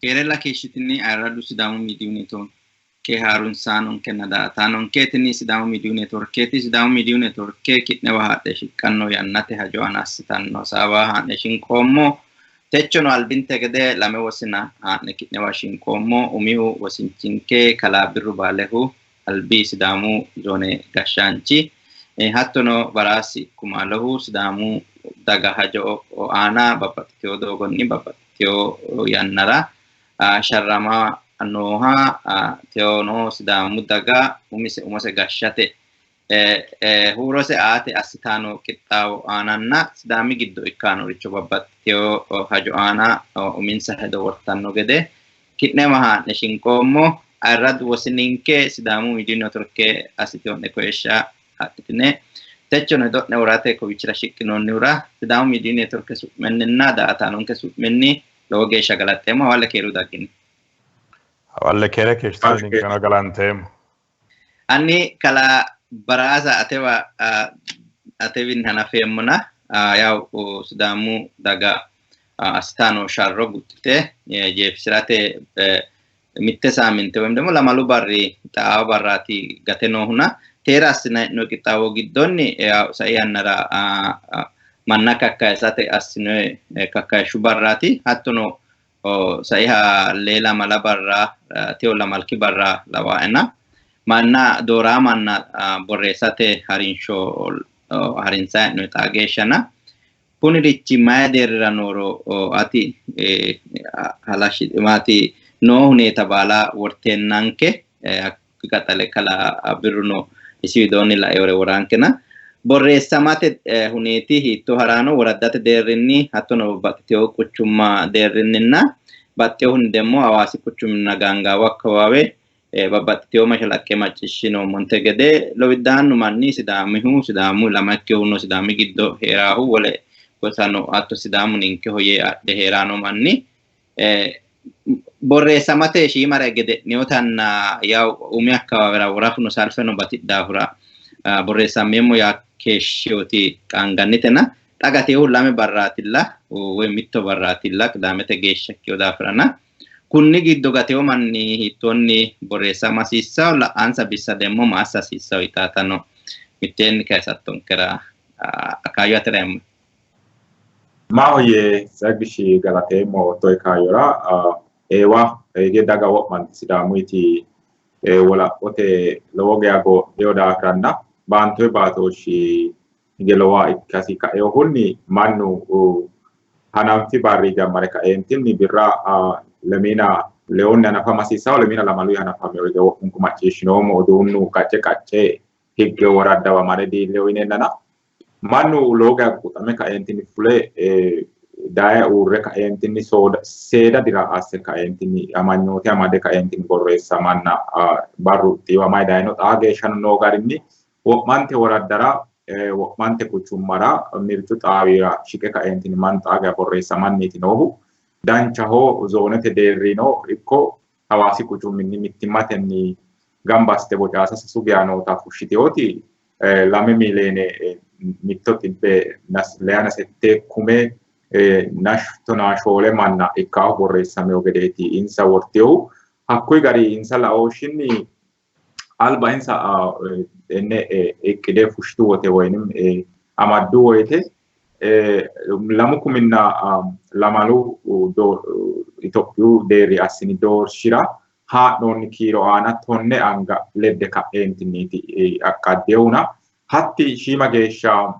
Keerella keeshshitinni ayirradu Sidaamu Miidiyu Neetworke harunsaanonkenna daa''ataanonke. Tini Sidaamu Miidiyu Neetworkeeti. Sidaamu Miidiyu Neetworke ki'newa haadhe shiqqanno yannate hajo aana assitanno hasaawa haa'ne shinqoommo. Techono albinte gede lame wosina haa'ne ki'newa shinqoommo. Umihu wosinchinke kalaa Birru Baalehu albi Sidaamu zoone gashshaanchi, hattono Baraasi Kumaalohu Sidaamu daga hajo aana babbaxxitewo doogonni babbaxxitewo yannara sharrama nooha tewono Sidaamu daga umise umose gashshate huurose aate assitano qixxaawo aananna Sidaami giddo ikkanoricho babbaxxitewo hajo aana uminsa hedo wortanno gede ki'newa haa'ne shinqoommo. Ayirradu wosininke Sidaamu Miidiyu Neetworke assitino'ne koyishsha adhitine techono hedo'ne worate kowiichira shiqqinoonnihura Sidaamu Miidiyu Neetworke su'minninna daa''ataanonke su'minni lowo geeshsha galaxxeemmo. Hawalle keeru daggini. Hawalle keere keeshshitine ninkeno galanteemmo. Anni kalaa Baraasa atewa atewinni hanafeemmona yawu Sidaamu daga assitano sharro guxxite jeefisirate mitte saaminte woyim ደግሞ lamalu barri xaawa barraati gate noohuna teera assinanni qixxaawo giddonni sai yannara manna kakkayisate assinoyi kakkayishshu barraati, hattono saiha lee lamala barra teyo lamalki barra lawaena manna dooraa manna borreessate harinsho harinsayi hee'noyi xaa geeshshana kunirichi mayi deerrira nooro ati halashshi maati noo huneeta baala worteennanke hakki qaxale kalaa Birruno isi widoonni laeore woraankena borreessamate huneeti hiittoo harano woraddate deerrinni hattono babbaxxitewo quchumma deerrinninna baxxewohunni demmo Hawaasi quchuminna Gaangaawu akkawaawe babbaxxitewo mashalaqqe macciishshinoommonte gede lowiddaannu manni Sidaamihu Sidaamu ilama ikkehuno Sidaami giddo heeraahu wole gosano hatto Sidaamu ninkeho yee adhe heerano manni borreessamate shiimare gede'niyotanna yaw umi akkawaawera worafuno salfeno batidhaahura borreessammeemmo yaa keeshshiyooti qaangannitena xa gateehu lame barraatilla woy mitto barraatilla qidaamete geeshsha ikkiyo daafirana kunni giddo gatewo manni hiittoonni borreessama hasiissawo la'ansa bissa demmo ma assa hasiissawo yitaatano mitteenni kayisattonkera kaayyo atera eemmo. Maahoyye Tseggishi galateemmo oottoe kaayyora. Eewa hige daga wo'manti Sidaamuyti wolaphote lowo geya goodhino daafiranna baantoe baatooshshi hige lowoha ikkasi kainohunni mannu hananfi barri jammare kaeentinni birra lemiina lewunni hanafama hasiissawo lemiina lamaluyi hanafameo hige wo'munku macciishshinoommo uduunnu qacce qacce higge woraddawa mare diillewo yineennana mannu lowo geya quxame kaeentinni fule daye uurre kaeentinni seeda dira asse kaeentinni amanyoote amade kaeentinni borreessamanna barru xiiwamayi dayino. Xaa geeshshano noo garinni wo'mante woraddara wo'mante quchummara mircu xaawira shiqe kaeentinni mannu xaa geya borreessamanniiti noohu. Danchaho zoonete deerrino ikko Hawaasi quchuminni mittimmatenni gamba assite bocaasa sasu geya noota fushshiteyooti 2 miliyoone mitto xibbe leyana sette kume tonaa shoole manna ikkaahu borreessameo gedeeti insa worteyohu. Hakkuyi gari insa laooshshinni alba insa tenne iqqide fushshitu wote woyinim amaddu woyite 2002 Itophiyu deerri assini doorshira haa'noonni kiiro aana 10 anga ledde ka'eentinniiti aqqaddeehuna hatti shiima geeshsha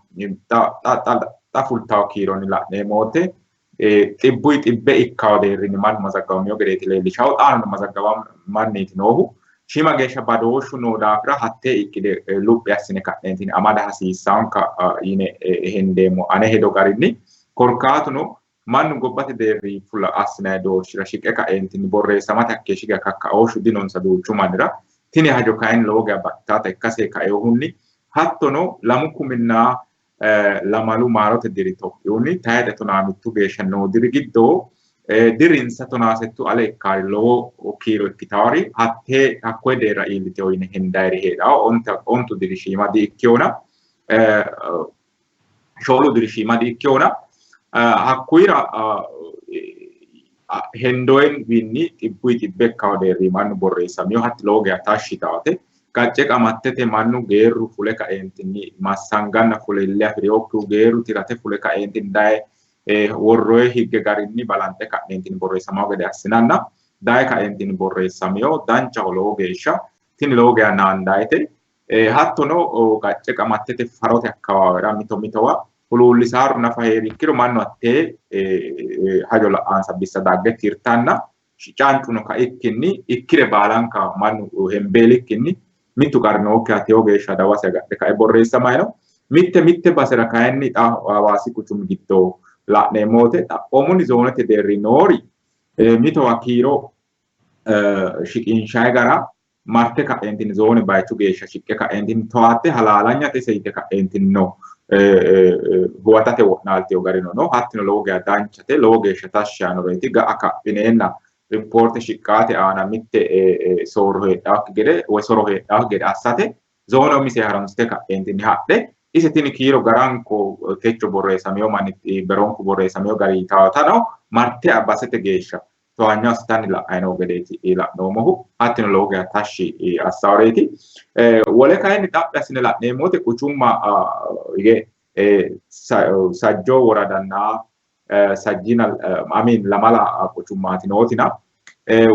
xa fultawo kiironni la'neemmo wote xibbuyi xibbe ikkawo deerrinni mannu mazaggawamino gedeeti leellishawo. Xaano mazaggawammanniiti noohu. Shiima geeshsha badooshshu noo daafira hattee iqqide luphi assine ka'neentinni amada hasiissaanka yine hendeemmo ane hedo garinni. Korkaatuno mannu gobbate deerri fula assinanni doorshira shiqe kaeentinni borreessamate hakkeeshshi geya kakkaooshshu dinonsa duuchu mannira. Tini hajo kayinni lowo geya baxxitaata ikkase kainohunni hattono 2002 maarote diri Itophiyunni tayixe 15 geeshsha noo diri giddo dirinsa 18 ale ikkaari lowo kiiro ikkitaari hattee hakkoye deerra iilliteyo yine hendayiri heedhawo. Ontu diri shiima di ikkeyona, 4 diri shiima di ikkeyona, hakkuyira Hendoenwiinni xibbuyi xibbe ikkawo deerri mannu borreessamiyo hatti lowo geya tashshi taate qacce qamattete mannu geerru fule kaeentinni massanganna fule ille afi'reyokkihu geerru tirate fule kaeentinni daye worroye higge garinni balanxe ka'neentinni borreessamawo gede assinanna daye kaeentinni borreessamiyo danchaho lowo geeshsha tini lowo geya naandayete hattono qacce qamattete farote akkawaawera mito mitowa huluullisaaru nafa heerikkiro mannu hattee hajo la'ansa bissa dagge tirtanna cancuno kaikkinni ikkire baalanka mannu hembeelikkinni mittu qarri nookkiha teyo geeshsha dawasi agadhe kae borreessamayi no. Mitte mitte basera kayinni xa Hawaasi quchumi giddo la'neemmo wote xaphoomunni zoonete deerri noori mitowa kiiro shiqinshayi gara marte ka'eentinni zoone bayichu geeshsha shiqqe ka'eentinni towaatte halaalanyate ise yite ka'eentinni no huwatate wo'naalteyo garino no. Hattino lowo geya danchate, lowo geeshsha tashshi yaannoreeti. Ga'a kaphineenna ripoorte shiqqaate aana mitte soorro heedhaakki gede woy soro heedhaakki gede assate zoone umise harunsite ka'eentinni hadhe ise tini kiiro garanko techo borreessameyo manni beronku borreessameyo gari yitaatano marte basete geeshsha towaanyo assitanni la'ayi noo gedeeti la'noommohu. Hattino lowo geya tashshi assaworeeti. Wole kayinni xaphi assine la'neemmo wote quchumma hige sajjo woradanna sajjina amiin lamala quchummaati nootina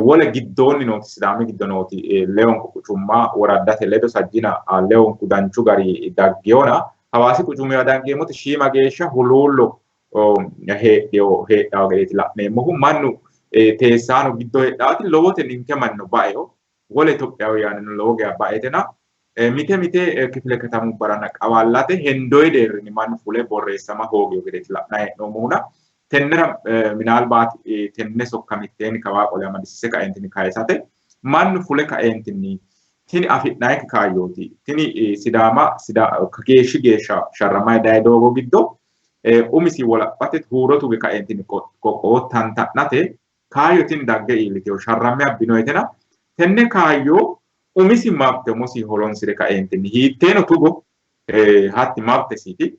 wole giddoonni nooti Sidaami giddo nooti lewonku quchumma woraddate ledo sajjina lewonku danchu gari daggeyona Hawaasi quchumiwa dangeemmote shiima geeshsha huluullo heedhawo gedeeti la'neemmohu. Mannu teessaano giddo heedhaati lowote ninke mannino baeho wole Itophiyaho yaanino lowo geya baetena mite mite kifile katamubbaranna qawallate hendoyi deerrinni mannu fule borreessama hoogiyo gedeeti la'nayi hee'noommohuna tennera minaalbaati tenne sokka mitteenni kawaa qole amadisiise kaeentinni kayisate mannu fule kaeentinni tini afi'nayikki kaayyooti tini Sidaama geeshshi geeshsha sharramayi dayi doogo giddo umisi wolaphate huuro tuge kaeentinni qoqqowo tanta'nate kaayyo tini dagge iilliteyo sharramme abbinoyetena tenne kaayyo umisi mabte umosi horonsire kaeentinni hiitteeno tugo hatti mabtesiiti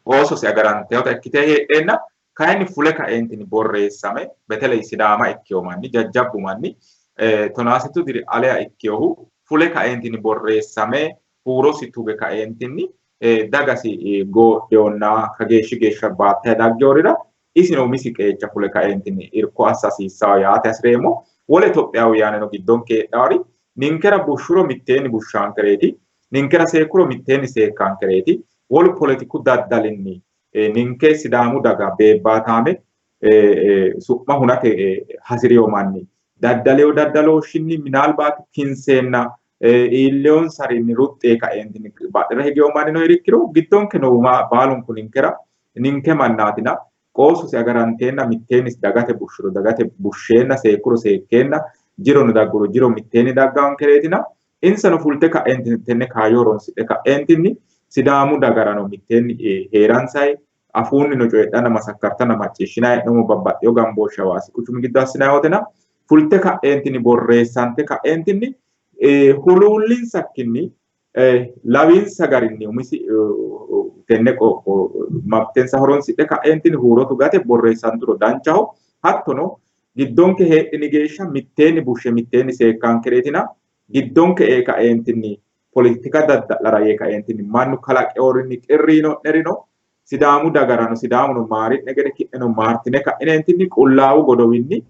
oososi agaranteyota ikkite heedheenna kayinni fule kaeentinni borreessame beteley Sidaama ikkeyo manni jajjabbu manni 17 diri alea ikkeyohu fule kaeentinni borreessame huurosi tuge kaeentinni dagasi goodheyonna kageeshshi geeshsha baattayi daggeyorira isino umisi qeecha fule kaeentinni irko assa hasiissawo yaate hasireemmo. Wole Itophiyaho yaaneno giddonke heedhaari ninkera bushshuro mitteenni bushshaankereeti, ninkera seekkuro mitteenni seekkaankereeti. Wolu poletiku daddalinni ninke Sidaamu daga beebbaataame su'ma hunate hasi'riyo manni daddaleyo daddalooshshinni minaalbaati kinseenna iilleyonsarinni ruxxee kaeentinni badhera higeyo mannino heerikkiro giddonke noohu baalunku ninkera ninke mannaatina qoossosi agaranteenna mitteenni dagate bushshuro dagate bushsheenna seekkuro seekkeenna jirono dagguro jiro mitteenni daggaankereetina insano fulte ka'eentinni tenne kaayyo horonsidhe ka'eentinni Sidaamu dagarano mitteenni heeransayi afuunnino coyidhanna masakkartanna macciishshinayi hee'noommo babbaxxeyo gambooshshe Hawaasi quchumi giddo assinayi wotena fulte ka'eentinni borreessante ka'eentinni huluullinsakkinni lawinsa garinni umisi tenne mabtensa horonsidhe ka'eentinni huuro tugate borreessanturo danchaho. Hattono giddonke heedhini geeshsha mitteenni bushshe mitteenni seekkaankereetina giddonke ee kaeentinni politika dadda'lara yee kaeentinni mannu kalaqeorinni qirri yino'nerino Sidaamu dagarano Sidaamuno maari'ne gede ki'neno maartine ka'ineentinni qullaawu godowinni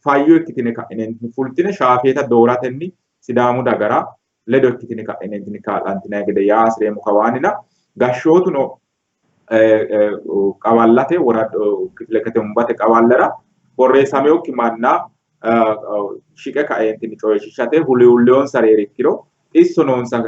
fayyo ikkitine ka'ineentinni fultine shaafeeta dooratenni Sidaamu dagara ledo ikkitine ka'ineentinni kaa'lantinanni gede yaa hasireemmo kawaannina gashshootuno qawallate kifile ketemubbate qawallera borreessameyokki manna shiqe kaeentinni coyishiishate huluulleyonsari heerikkiro xisso noonsa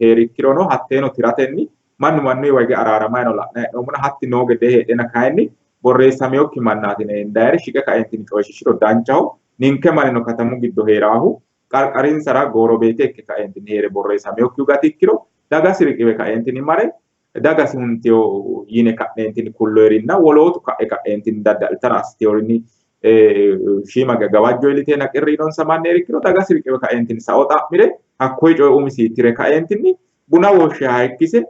heerikkirono hatteeno tiratenni mannu mannuyiwa hige araaramayino la'nayi hee'noommona hatti noo gedee heedheenna kayinni borreessameyokki mannaati yine hendayiri shiqe kaeentinni coyishiishiro danchaho. Ninke mannino katamu giddo heeraahu qarqarinsara goorobeete ikke kaeentinni heere borreessameyokkihu gatikkiro dagasi riqiwe kaeentinni mare dagasi hunteyo yine ka'neentinni kulloyerinna wolootu ka'e ka'eentinni dadda'litara assiteyorinni shiima gawajjo iilliteenna qirri yinonsa manni heerikkiro dagasi riqiwe kaeentinni sao xa'mire hakkoye coye umisi tire kaeentinni buna woshshe hayikkise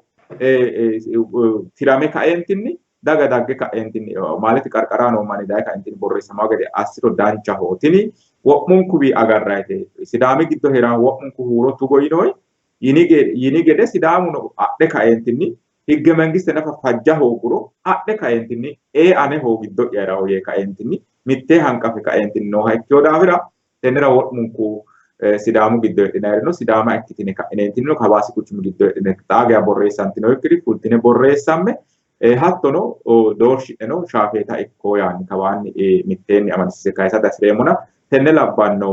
tirame kaeentinni Daga dagge ka'entinni maaleti qarqara noo manni daye ka'entinni borreessamawo gede assiro danchaho. Tini wo'munkuwi agarrayite. Sidaami giddo heeran wo'munku huuro tugo yinoyi yini gede Sidaamuno adhe ka'entinni higge mangiste nafa fajja hooguro adhe ka'entinni ee aneho giddo'ya heeraho yee ka'entinni mittee hanqafe ka'entinni nooha ikkeyo daafira tennera wo'munku Sidaamu giddo heedhinayirino Sidaama ikkitine ka'ineentinino Hawaasi quchumi giddo heedhine xaa geya borreessantinokkiri fultine borreessamme hattono doorshi'neno shaafeeta ikko yaanni kawaanni mitteenni amadisiise kayisa dasireemmona tenne labbanno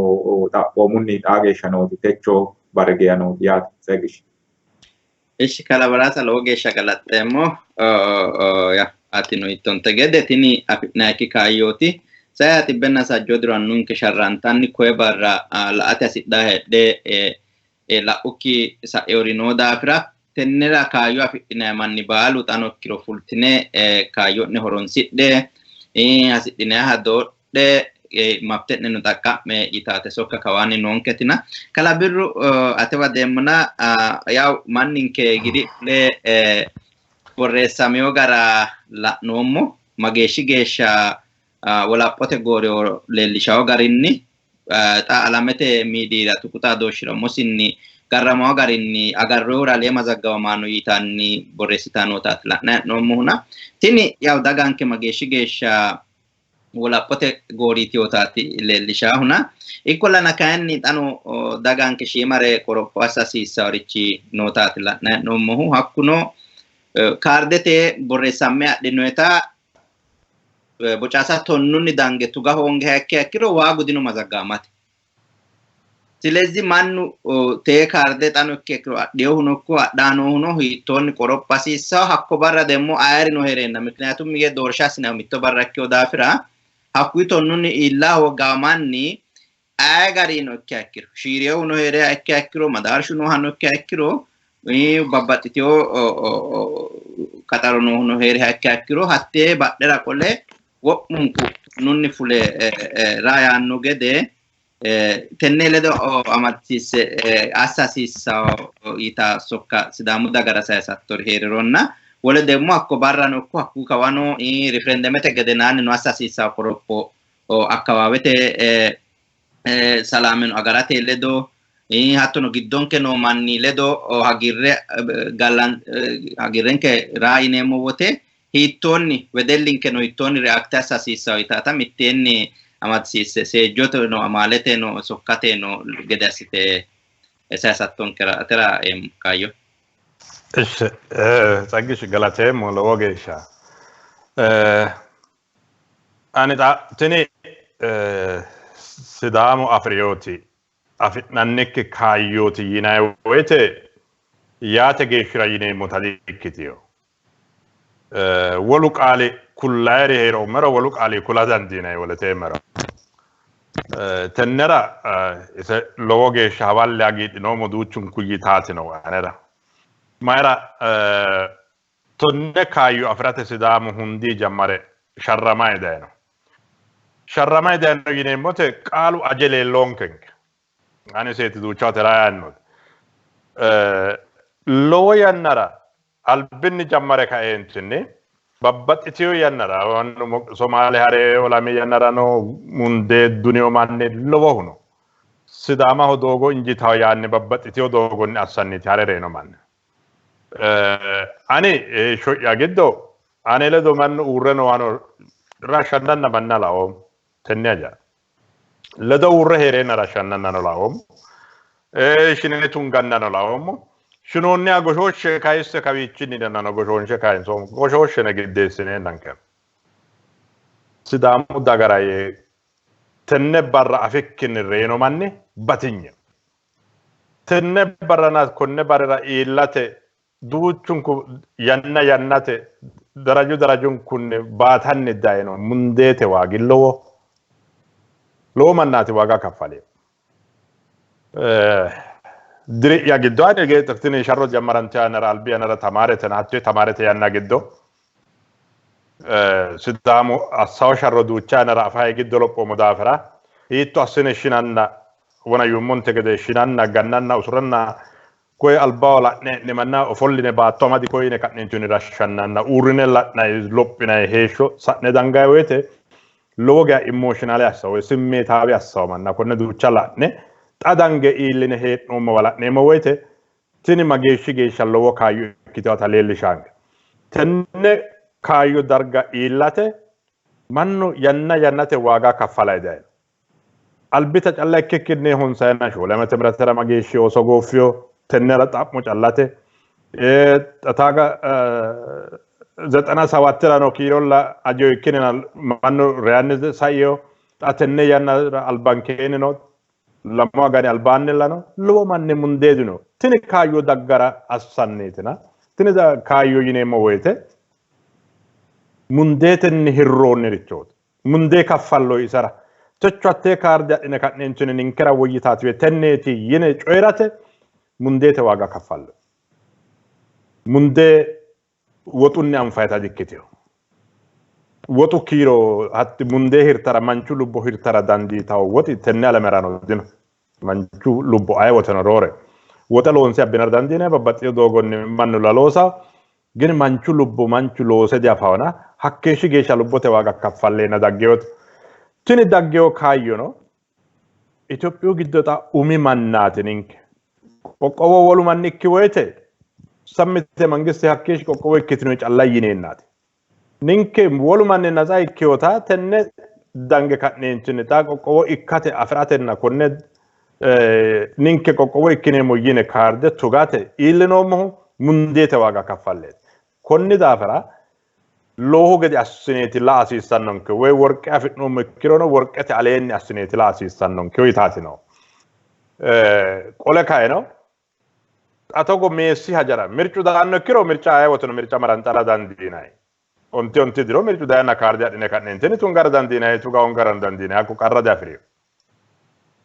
xaphoomunni xaa geeshsha nooti techo barri geya nooti yaate Tsegish. Ishi kalabaraasa lowo geeshsha galaxxeemmo atino ittonte gede tini afi'nayikki kaayyooti. Sai xibbenna sajjoo diro annunke sharrantanni koye barra la"ate hasidhaa heedhe la'ukki sa'eori noo daafira tennera kaayyo afidhinayi manni baalu xano ikkiro fultine kaayyo'ne horonsidhe hasidhinayiha doodhe mabte'neno xaqqa'me yitaate sokka kawaanni noonketina. Kalabirru atewa deemmona yaw manninke gidi fule borreessameyo gara la'noommo mageeshshi geeshsha wolaphote gooriyo leellishawo garinni xa alamete miidiira tuqu xaadooshshira umosinni garramawo garinni agarrohura lee mazaggawamaano yitanni borreessitannotaati la'nayi hee'noommohuna. Tini yaw daganke mageeshshi geeshsha wolaphote gooriitiyotaati leellishaahuna. Ikkollana kayinni xano daganke shiimare qoropho assa hasiissaworichi nootaati la'nayi hee'noommohu. Hakkuno kaardete borreessamme adhinoyita bocaasa tonnunni dange tuga hoongeha ikkiha ikkiro waagu dino mazaggamate. Silezi mannu tee kaarde xano ikke ikkiro adhiyohuno ikko adhaa noohuno hiittoonni qoropho hasiissawo hakko barra demmo ayirino heereenna mikniyaatum ye doorsha assinannihu mitto barra ikkeyo daafira hakkuyi tonnunni iilla hoogawo manni aye garino ikkiha ikkiro shiiriyohuno heereha ikkiha ikkiro madaarshu noohano ikkiha ikkiro babbaxxiteyo qaxaro noohuno heereha ikkiha ikkiro hattee badhera qole wo'munku tonnunni fule raa yaanno gede tenne ledo amadisiisse assa hasiissawo yita sokka Sidaamu dagara sayisattori heerironna wole demmo hakko barrano ikko hakku kawano riferendemete gedenaanni no assa hasiissawo qoropho akkawaawete salaameno agarate ledo hattono giddonke noo manni ledo hagiirre hagiirrenke raa yineemmo wote hiittoonni wedellinkeno hiittoonni react assa hasiissawo yitaata mitteenni amadisiisse seejjote no amaalete no sokkate no gede assite sayisattonkera atera eemmo kaayyo. Ishi Tsagish galateemmo lowo geeshsha. Ani xa tini Sidaamu afi'riyooti afi'nannikki kaayyooti yinanni woyte yaate geeshshira yineemmota di''ikkitino. Wolu qaali kullayiri heeroommero wolu qaali kula dandiinanni woleteemmero. Tennera ise lowo geeshsha hawalle hagiidhinoommo duuchunku yitaatino anera. Mayira tonne kaayyo afirate Sidaamu hundi jammare sharramayi dayino. Sharramayi dayino yineemmote qaalu aje leelloonkenke. Ani seeti duucha tera yaannote. Lowo yannara albinni jammare kaeentinni babbaxxiteyo yannara Somaale hare olami yannarano mundee duniyo manni lowohu no. Sidaamaho doogo injitawo yaanni babbaxxiteyo doogonni assanniiti hare reyino manni. Ani heeshsho'ya giddo ane ledo mannu uurre noohano rashshannanna manna laoommo tenne haja. Ledo uurre hee'reenna rashshannannano laoommo. Shine tungannano laoommo. Shinoonniha goshooshshe kayisse kawiichinni yinannano goshoonshe kayinsoommo. Goshooshshene giddeessineennanke. Sidaamu dagara yee tenne barra afikkinni reyino manni batinye. Tenne barrana konne barrira iillate duuchunku yanna yannate daraju darajunkunni baatanni dayino mundeete waagi lowo lowo mannaati waaga kaffalino. Diri'ya giddo ani tini sharro jammarante yannara albi yannara tamaaretena hattee tamaarete yanna giddo Sidaamu assawo sharro duucha yannara afaye giddo lophoommo daafira hiitto assine shinanna wona yuummonte gede shinanna gannanna usuranna Koye albaho la'ne manna ofolline baatto amadi koye yine ka'neentinni rashshannanna uurrine la'nay lophinay heeshsho sa'ne dangayi woyte lowo geya immooshinale assawo woy simmeetaawe assawo manna konne duucha la'ne xa dange iilline hee'noommowa la'neemmo woyte tini mageeshshi geeshsha lowo kaayyo ikkitewota leellishaanke. Tenne kaayyo darga iillate mannu yanna yannate waaga kaffalay dayino. Albita calla ikkikkinni honsayina shoole ዓመተ ምህረትera mageeshshi ooso gooffiyo tennera xa'mo callate. Xataaga 97tirano kiirolla ajo ikkinina mannu reyanni saiyo. Xa tenne yannara albankeenni no lamu agani albaannilla no lowo manni mundee dino. Tini kaayyo daggara assanniitina. Tini kaayyo yineemmo woyte mundeetenni hirroonnirichooti. Mundee kaffallo isera. Techo hattee kaarde adhine ka'neentinni ninkera woyyitaatiwe tenneeti yine coyi'rate mundeete waaga kaffallo. Mundee woxunni anfayita dikkitino. Woxu kiiro hatti mundee hirtara manchu lubbo hirtara dandiitawo woxi tenne alamerano dino. Manchu lubbo aye woteno roore. Woxe loonse abbinara dandiinanni babbaxxino doogonni mannu la loosa gin manchu lubbo manchu loose diafawona hakkeeshshi geeshsha lubbote waaga kaffalleenna daggeyote. Tini daggeyo kaayyono Itophiyu giddo xa umi mannaati ninke. Qoqqowo wolu manni ikki woyte sammite mangiste hakkeeshshi qoqqowo ikkitino calla yineennaati. Ninke wolu manni natsa ikkiyota tenne dange ka'neentinni xa qoqqowo ikkate afi'ratenna konne ninke qoqqowo ikkineemmo yine kaarde tugate iillinoommohu mundeete waaga kaffalleeti. Konni daafira lowo gede assineeti la hasiissannonke woy worqe afi'noommo ikkirono worqete aleenni assineeti la hasiissannonke yitaati no. Qole kaeno xa togo meessi hajara mircu daanno ikkiro mirca aye woteno mirca maranxara dandiinanni. Onti onti diro mircu dayanna kaarde adhine ka'neentinni tungara dandiinanni, tuga hongara dandiinanni, hakku qarra diafi'rino.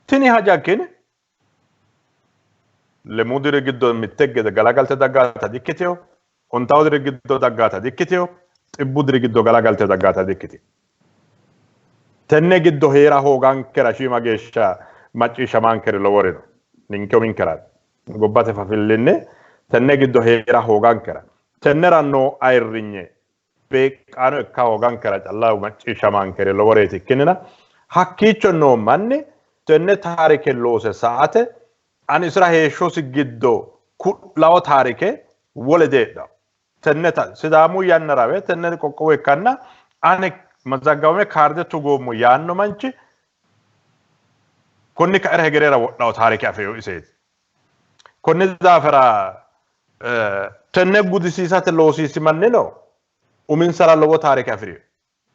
Tini haja kini lemu diri giddo mitte gede galagalte daggaata dikkitino, ontawu diri giddo daggaata dikkitino, xibbu diri giddo galagalte daggaata dikkitino. Tenne giddo hee'ra hoogankera shiima geeshsha macciishshamankeri lowori no. Ninke uminkera gobbate fafillinni tenne giddo hee'ra hoogankera tennera noo ayirrinye beeqqaano ikka hoogankera calla macciishshamankeri loworeeti ikkinnina hakkiicho noo manni tenne taarike loose sa''ate ani isira heeshshosi giddo ku'lawo taarike wole deedhawo. Tenne Sidaamu yannarawe tenne qoqqowo ikkanna ani mazaggawame kaarde tugoommo yaanno manchi konni ka'ira hegerera wodhawo taarike afeyo iseeti. Konni daafira tenne gudisiisate loosiisi mannino uminsara lowo taarike afi'rino.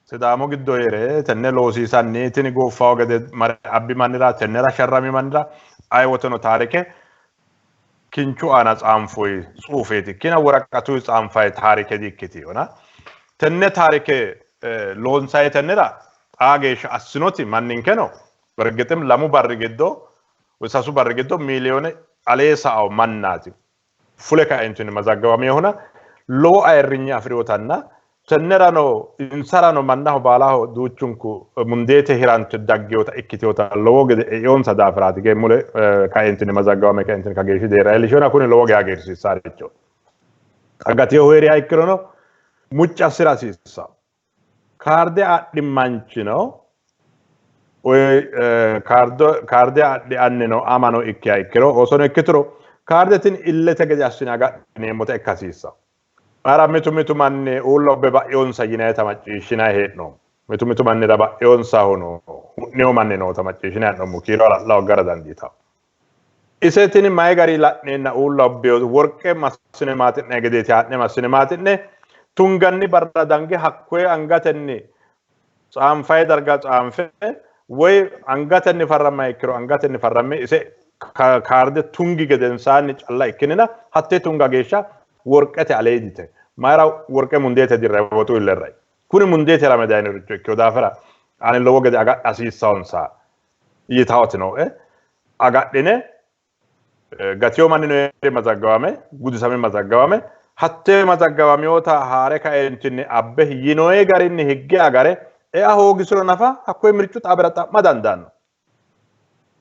Sidaamu giddo hee're tenne loosiisanni tini gooffawo gede mare abbi mannira tennera sharrami mannira aye woteno taarike kinchu aana tsaanfoyi tsuufeeti ikkina woraqatuyi tsaanfayi taarike di''ikkitinona. Tenne taarike loonsayi tennera xaa geeshsha assinoti manninkeno bergixim lamu barri giddo woy sasu barri giddo miiliyoone alee sa'awo mannaati fule kaentinni mazaggawaminohuna lowo ayirrinye afi'rinotanna tennerano insarano mannaho baalaho duuchunku mundeete hirante dagginota ikkitinota lowo gede eonsa daafiraati ge mule kaentinni mazaggawame kaentinni kageeshshi deerra iillishona kuni lowo geya hagiirsiissaaricho. Xaggatinohu heeriha ikkirono mucci assi'ra hasiissanno. Kaarde adhi manchino woy kaarde adhi annino amano ikkiha ikkiro oosono ikkituro kaarde tini illete gede assine agadhineemmota ikka hasiissanno. Ara mitu mitu manni uulla ubbe ba'yonsa yinayita macciishshinanni hee'noommo. Mitu mitu mannira ba'yonsahu no, hu'nino manni noota macciishshinanni hee'noommo. Kiiro hala'la hoggara dandiitanno. Ise tini mayi gari la'neenna uulla ubbeyo worqe massine maaxi'nanni gedeeti haa'ne massine maaxi'ne tunganni barra dange hakkoye angatenni tsaanfayi darga tsaanfe woy angatenni farrammayi ikkiro angatenni farramme ise kaarde tungi gedensaanni calla ikkinina hattee tunga geeshsha worqete aleedite. Mayira worqe mundeete dirra woxu illerrai. Kuni mundeete rame dayinoricho ikkino daafira ani lowo gede agadha hasiissawonsa yitawoti nooe. Agadhine gatiyo mannino hee're mazaggawame gudisame mazaggawame hattee mazaggawamiyota haare kaeentinni abbe yinoe garinni higge agare ea hoogisiro nafa hakkoye mircu xaabira xa'ma dandaanno.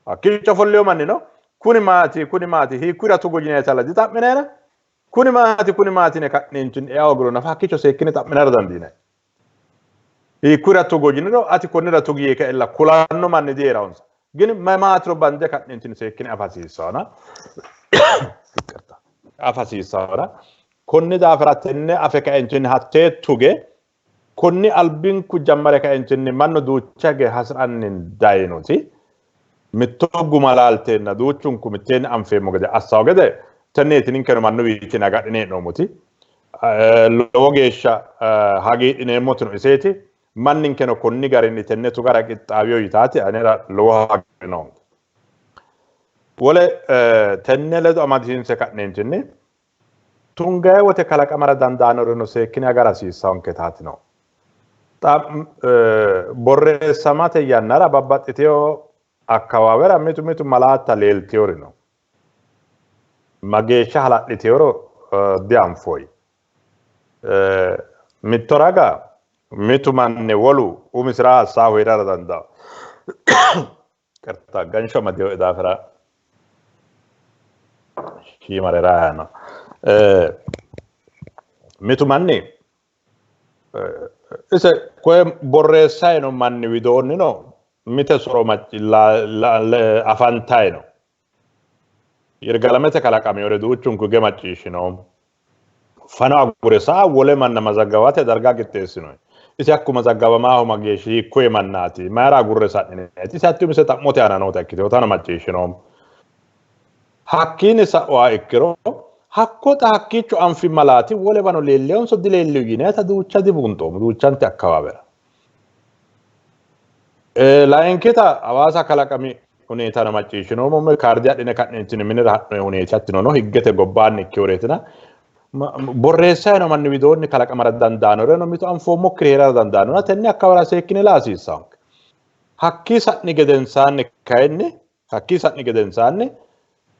Hakkiicho ofolliyo mannino Kuni maati kuni maati hiikkuyira tugo yinayitalla dixa'minayina kuni maati kuni maati yine ka'neentinni ea hoogiro nafa hakkiicho seekkine xa'minara dandiinanni. Hiikkuyira tugo yiniro ati konnira tugi yee kaella kulanno manni dihee'rawonsa. Gini mayi maatiro bande ka'neentinni seekkine afa hasiissawona. Afa hasiissawona. Konni daafira tenne afe kaentinni hattee tuge konni albinku jammare kaentinni mannu duucha hige hasi'ranni dayinoti mitto guma laalteenna duuchunku mitteenni anfeemmo gede assawo gede tenneeti ninkeno mannuwiichini agadhine hee'noommoti. Lowo geeshsha hagiidhineemmotino iseeti. Manninkeno konni garinni tenne tugara qixxaawiyo yitaati anera lowo hagiirri noonke. Wole tenne ledo amadisiinse ka'neentinni tungayi wote kalaqamara dandaannoreno seekkine agara hasiissanketaatino. Xa borreessamate yannara babbaxxitino akkawaawera mitu mitu malaatta leeltinori no. Mageeshsha hala'litinoro dianfoyi. Mitto raga mitu manni wolu umisira assaahu hee'rara dandaanno. Qerta gansho amadinoe daafira shiimare raayano. Mitu manni ise koye borreessayi no manni widoonnino mite soro afantayi no. Yirgalamete kalaqamewore duuchunku hige macciishshinoommo. Fano agure saa wole manna mazaggawate darga qixxeessinoyi. Isi hakku mazaggawamaahu mageeshshi hiikkoye mannaati? Mayira agurre sa'nineeti? Isi hatti umise xa'mote aana noota ikkitinotano macciishshinoommo. Hakkiinni sa'uha ikkiro hakko xa hakkiicho anfi malaati wolewano leellihonso dileelliho yinayita duucha dibuunxoommo duuchante akkawaawera. Layinkita Hawaasa kalaqami huneetano macciishshinoommo. Kaarde adhine ka'neentini minira ha'noyi huneeti hattino no higgete gobbaanni ikkinoreetina borreessayi no manni widoonni kalaqamara dandaannoreno mitu anfoommokkiri hee'rara dandaannona tenne akkawara seekkine laa hasiissaanke. Hakkii sa'ni gedensaanni kayinni hakkii sa'ni gedensaanni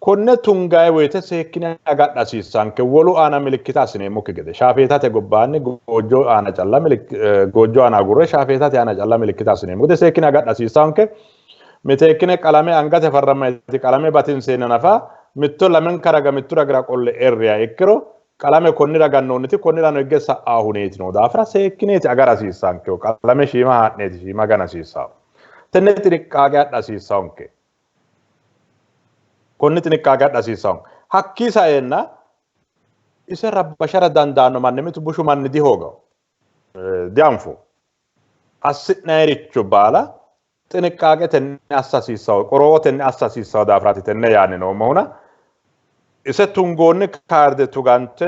konne tungayi woyite seekkine agadha hasiissanke wolu aana milikkita assineemmokki gede shaafeetate gobbaanni goojjo aana calla goojjo aana agurre shaafeetate aana calla milikkita assineemmo gede seekkine agadha hasiissanke. Miteekkine qalame angate farrammayti qalame batinseenna nafa mitto lamenka raga mittu ragira qolle erriha ikkiro qalame konnira gannoonniti konnirano higge sa'aa huneeti noo daafira seekkineeti agara hasiissanke qalame shiima haa'neeti shiima gana hasiissawo. Tenne xiniqqaaqe adha hasiissanke. Konni xiniqqaaqe adha hasiissanke. Hakkii saeenna ise rabbashara dandaanno manni mitu bushu manni dihoogawo. Dianfo. Assi'nayiricho baala xiniqqaaqetenni assa hasiissawo, qorowotenni assa hasiissawo daafiraati tenne yaanni noommohuna ise tungoonni kaarde tugante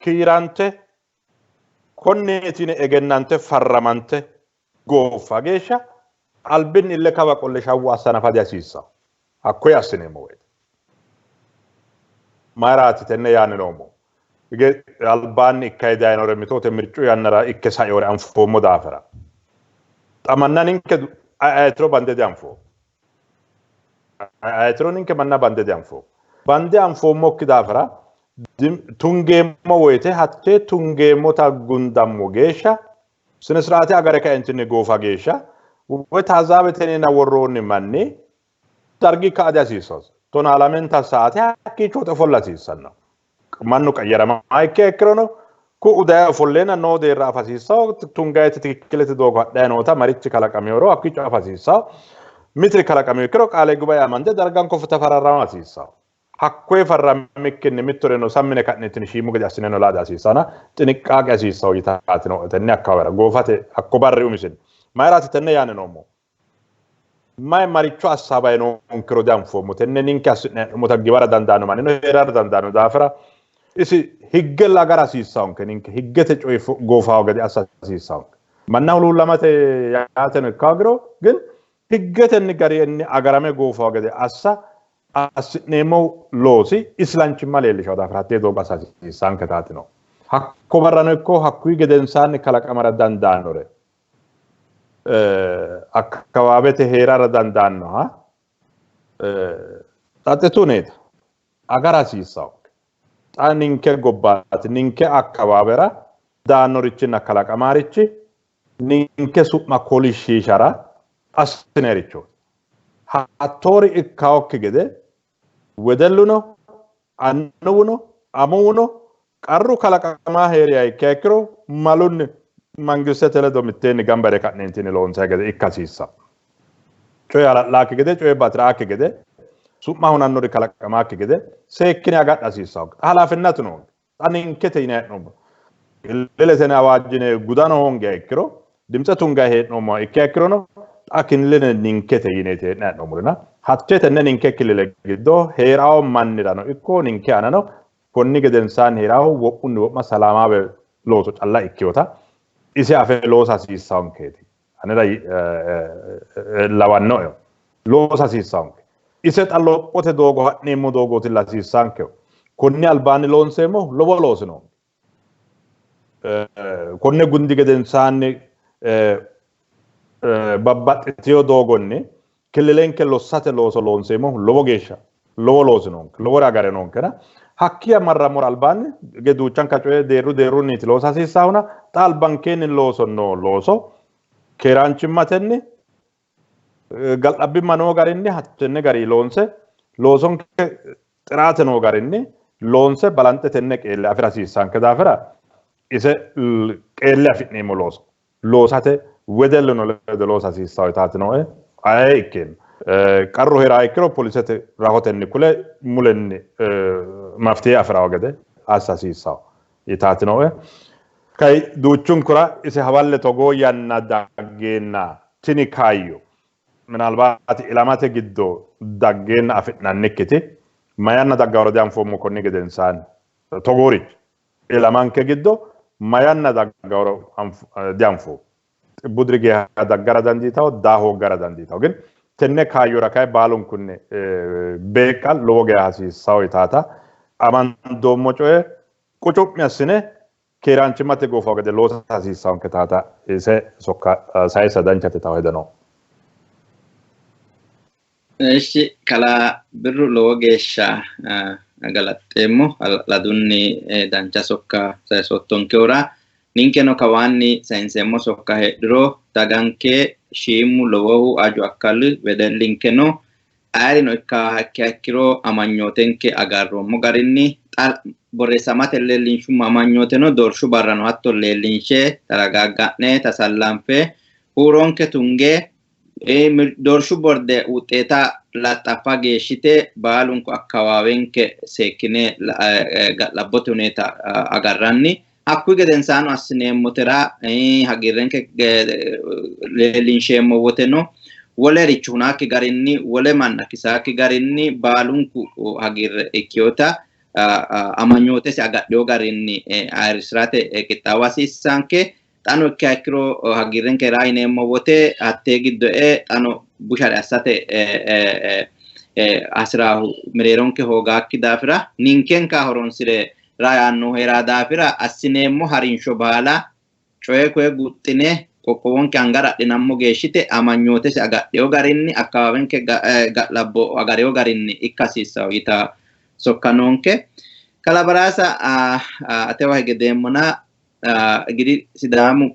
kiirante konneeti yine egennante farramante gooffa geeshsha albinni ille kawa qolle shawwu assa nafa dihasiissawo. Hakkoye assineemmo woyte mayiraati tenne yaanni noommo? Hige albaanni ikkayi dayinore mitoote mircu yannara ikke sainore anfoommo daafira. Xa manna ninke ayetiro bande dianfoommo. Ayetiro ninke manna bande dianfoommo. Bande anfoommokki daafira tungeemmo woyte hattee tungeemmota gundammo geeshsha sine siraate agare kaentinni goofa geeshsha woy taazaabetenina worroonni manni dargi ka'a dihasiissanno. Tonaa lamenta saate hakkiicho ofolla hasiissanno. Mannu qayyarama ikke ikkirono ku'u daye ofolleenna noo deerra afa hasiissawo. Tungayete tikikkilete doogo hadhayi noota marichi kalaqameworo hakkiicho afa hasiissawo. Mitiri kalaqamewo ikkiro qaale gubae amande darganko tafararrama hasiissawo. Hakkoye farrammikkinni mittoreno sammine ka'neetini shiimu gede assineno laa dihasiissana xiniqqaaqe hasiissawo yitaatino tenne akkawara goofate hakko barri umisinni. Mayiraati tenne yaanni noommo? Mayi maricho assaabay noonkero dianfoommo. Tenne ninke assi'ne hee'noommota giwara dandaanno mannino hee'rara dandaanno daafira isi higgella agara hasiissawonke ninke higgete coyi goofawo gede assa hasiissawonke. Manna huluullamate yaateno ikka hoogiro gin higgetenni garinni agarame goofawo gede assa assi'neemmo loosi islanchimma leellishawo daafira hattee doogo assa hasiissanke taatino. Hakko barrano ikko hakkuyi gedensaanni kalaqamara dandaannore akkawaawete hee'rara dandaannoha xaxxituneeta agara hasiissawonke. Xa ninke gobbaati ninke akkawaawera daannorichinna kalaqamaarichi ninke su'ma kolishshiishara assinerichooti. Hattoori ikkawokki gede Wedelluno annuwuno amuwuno qarru kalaqamaa heeriha ikkiha ikkiro malunni mangistete ledo mitteenni gamba yine ka'neentinni loonsayi gede ikka hasiissanno. Coyi hala'laakki gede, coyi batiraakki gede, su'ma hunannori kalaqamaakki gede seekkine agadha hasiissanno. Halaafinnatu noonke. Xa ninkete yine hee'noommo. Killilete awaajjine gudano hoongiha ikkiro, dimtse tungayi hee'noommoha ikkiha ikkirono xa killile ninkete yineeti hee'ne hee'noommorina hatte tenne ninke killile giddo hee'rawo mannirano ikko ninke aanano konni gedensaanni hee'rawo wo'munni wo'ma salaamaawe looso calla ikkinota ise afe loosa hasiissankeeti. Anera lawannoe loosa hasiissanke. Ise xa lophote doogo ha'neemmo doogootilla hasiissankehu. Konni albaanni loonseemmo lowo loosi noonke. Konne gundi gedensaanni babbaxxitino doogonni killilenke lossate looso loonseemmohu lowo geeshsha lowo loosi noonke, lowore agare noonkena hakkiya marrammora albaanni ge duuchanka coye deerru deerrunniiti loosa hasiissahuna xa albankeenni looso noo looso keeraanchimmatenni ga'labbimma noo garinni hattenne gari loonse loosonke xiraate noo garinni loonse balanxe tenne qeelle afi'ra hasiissanke daafira ise qeelle afi'neemmo looso loosate wedelluno ledo loosa hasiissanno yitaati nooe. Aye ikkeenna qarru hee'raha ikkiro polisete rahotenni kule mulenni maftihe afi'rawo gede assa hasiissanno yitaati nooe. Kay duuchunkura ise hawalle togoo yanna daggeenna tini kaayyo minalbaati ilamate giddo daggeenna afi'nannikkiti ma yanna daggaworo dianfoommo konni gedensaanni togoorichi ilamanke giddo ma yanna daggaworo dianfoommo. Xibbu diri geeshsha daggara dandiitawo daa hooggara dandiitawo. Gin tenne kaayyora kay baalunkunni beeqqa lowo geeshsha hasiissawo yitaata amandoommo coye qucu'mi assine keeraanchimmate goofawo gede loosa hasiissawonke taata ise sokka sayisa danchate tawo hedo no. Eshi kalaa Birru lowo geeshsha galaxxeemmo hala'ladunni dancha sokka saysoottonkehura ninkeno kawaanni sayinseemmo sokka heedhuro daganke shiimu lowohu aju akkalu wedellinkeno ayerino ikkaha ikkiha ikkiro amanyootenke agarroommo garinni xa borreessamate leellinshummo amanyooteno doorshu barrano hatto leellinshe taragagga'ne tasallanfe huuronke tunge doorshu borde wuxeeta laxxaffa geeshshite baalunku akkawaawenke seekkine ga'labbote huneeta agarranni hakkuyi gedensaano assineemmotera hagiirrenke leellinsheemmo woteno wolericho hunaakki garinni wole manna kisaakki garinni baalunku hagiirre ikkiyota amanyootesi agadhiyo garinni ayirrisirate qixxaawa hasiissanke. Xano ikkiha ikkiro hagiirrenke raa yineemmo wote hattee giddo e xano bushare assate hasiraahu mereeronke hoogaakki daafira ninkenka horonsire raa yaannohu heeraa daafira assineemmo harinsho baala coye koye guxxine qoqqowonke angara adhinammo geeshshite amanyootesi agadhiyo garinni akkawaawenke ga'labbo agariyo garinni ikka hasiissawo yita sokka noonke. Kalabaraasa atewa hige deemmona እንግዲህ Sidaamu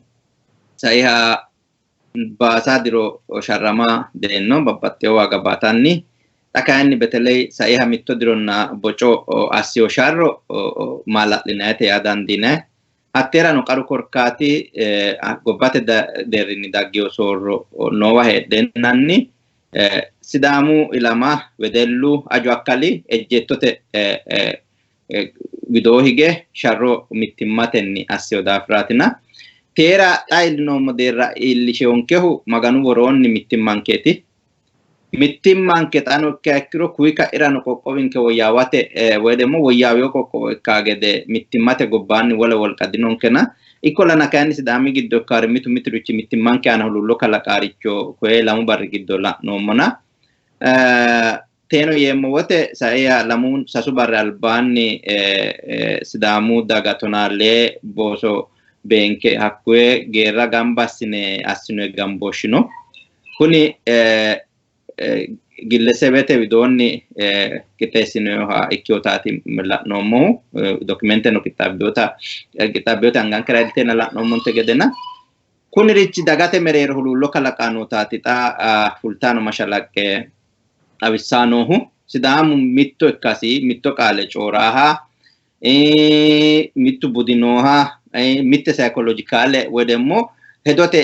saiha baasa diro sharrama deenno babbaxxewo waaga baatanni xa kayinni beteley saiha mitto dironna boco assiyo sharro maala'linayite yaa dandiinayi. Hatteerano qaru korkaati gobbate deerrinni daggiyo soorro noowa heedheennanni Sidaamu ilama wedellu aju akkali ejjeettote widoo hige sharro mittimmatenni assiyo daafiraatina. Teera xa iillinoommo deerra iillishewonkehu Maganu woroonni mittimmankeeti. Mittimmanke xano ikkiha ikkiro kuyi ka'irano qoqqowinke woyyaawate woy ደግሞ woyyaawiyo qoqqowo ikkaa gede mittimmate gobbaanni wole wolqa dinonkena. Ikkollana kayinni Sidaami giddo ikkaari mitu miturichi mittimmanke aana huluullo kalaqaaricho koye lamu barri giddo la'noommona. Teeno yeemmo wote saiha lamu sasu barri albaanni Sidaamu daga tonaalee booso beenke hakkuye geerra gamba assine assinoyi gambooshshi no. Kuni gillesebete widoonni qixxeessinoha ikkiyotaati la'noommohu. Dokumenteno qixxaabbiyota angankera iilliteenna la'noommonte gedena. Kunirichi dagate mereero huluullo kalaqaa nootaati xa fultaano mashalaqqe xawissaa noohu. Sidaamu mitto ikkasi mitto qaale cooraaha mittu budi nooha mitte sayikolojikaale woy demmo hedote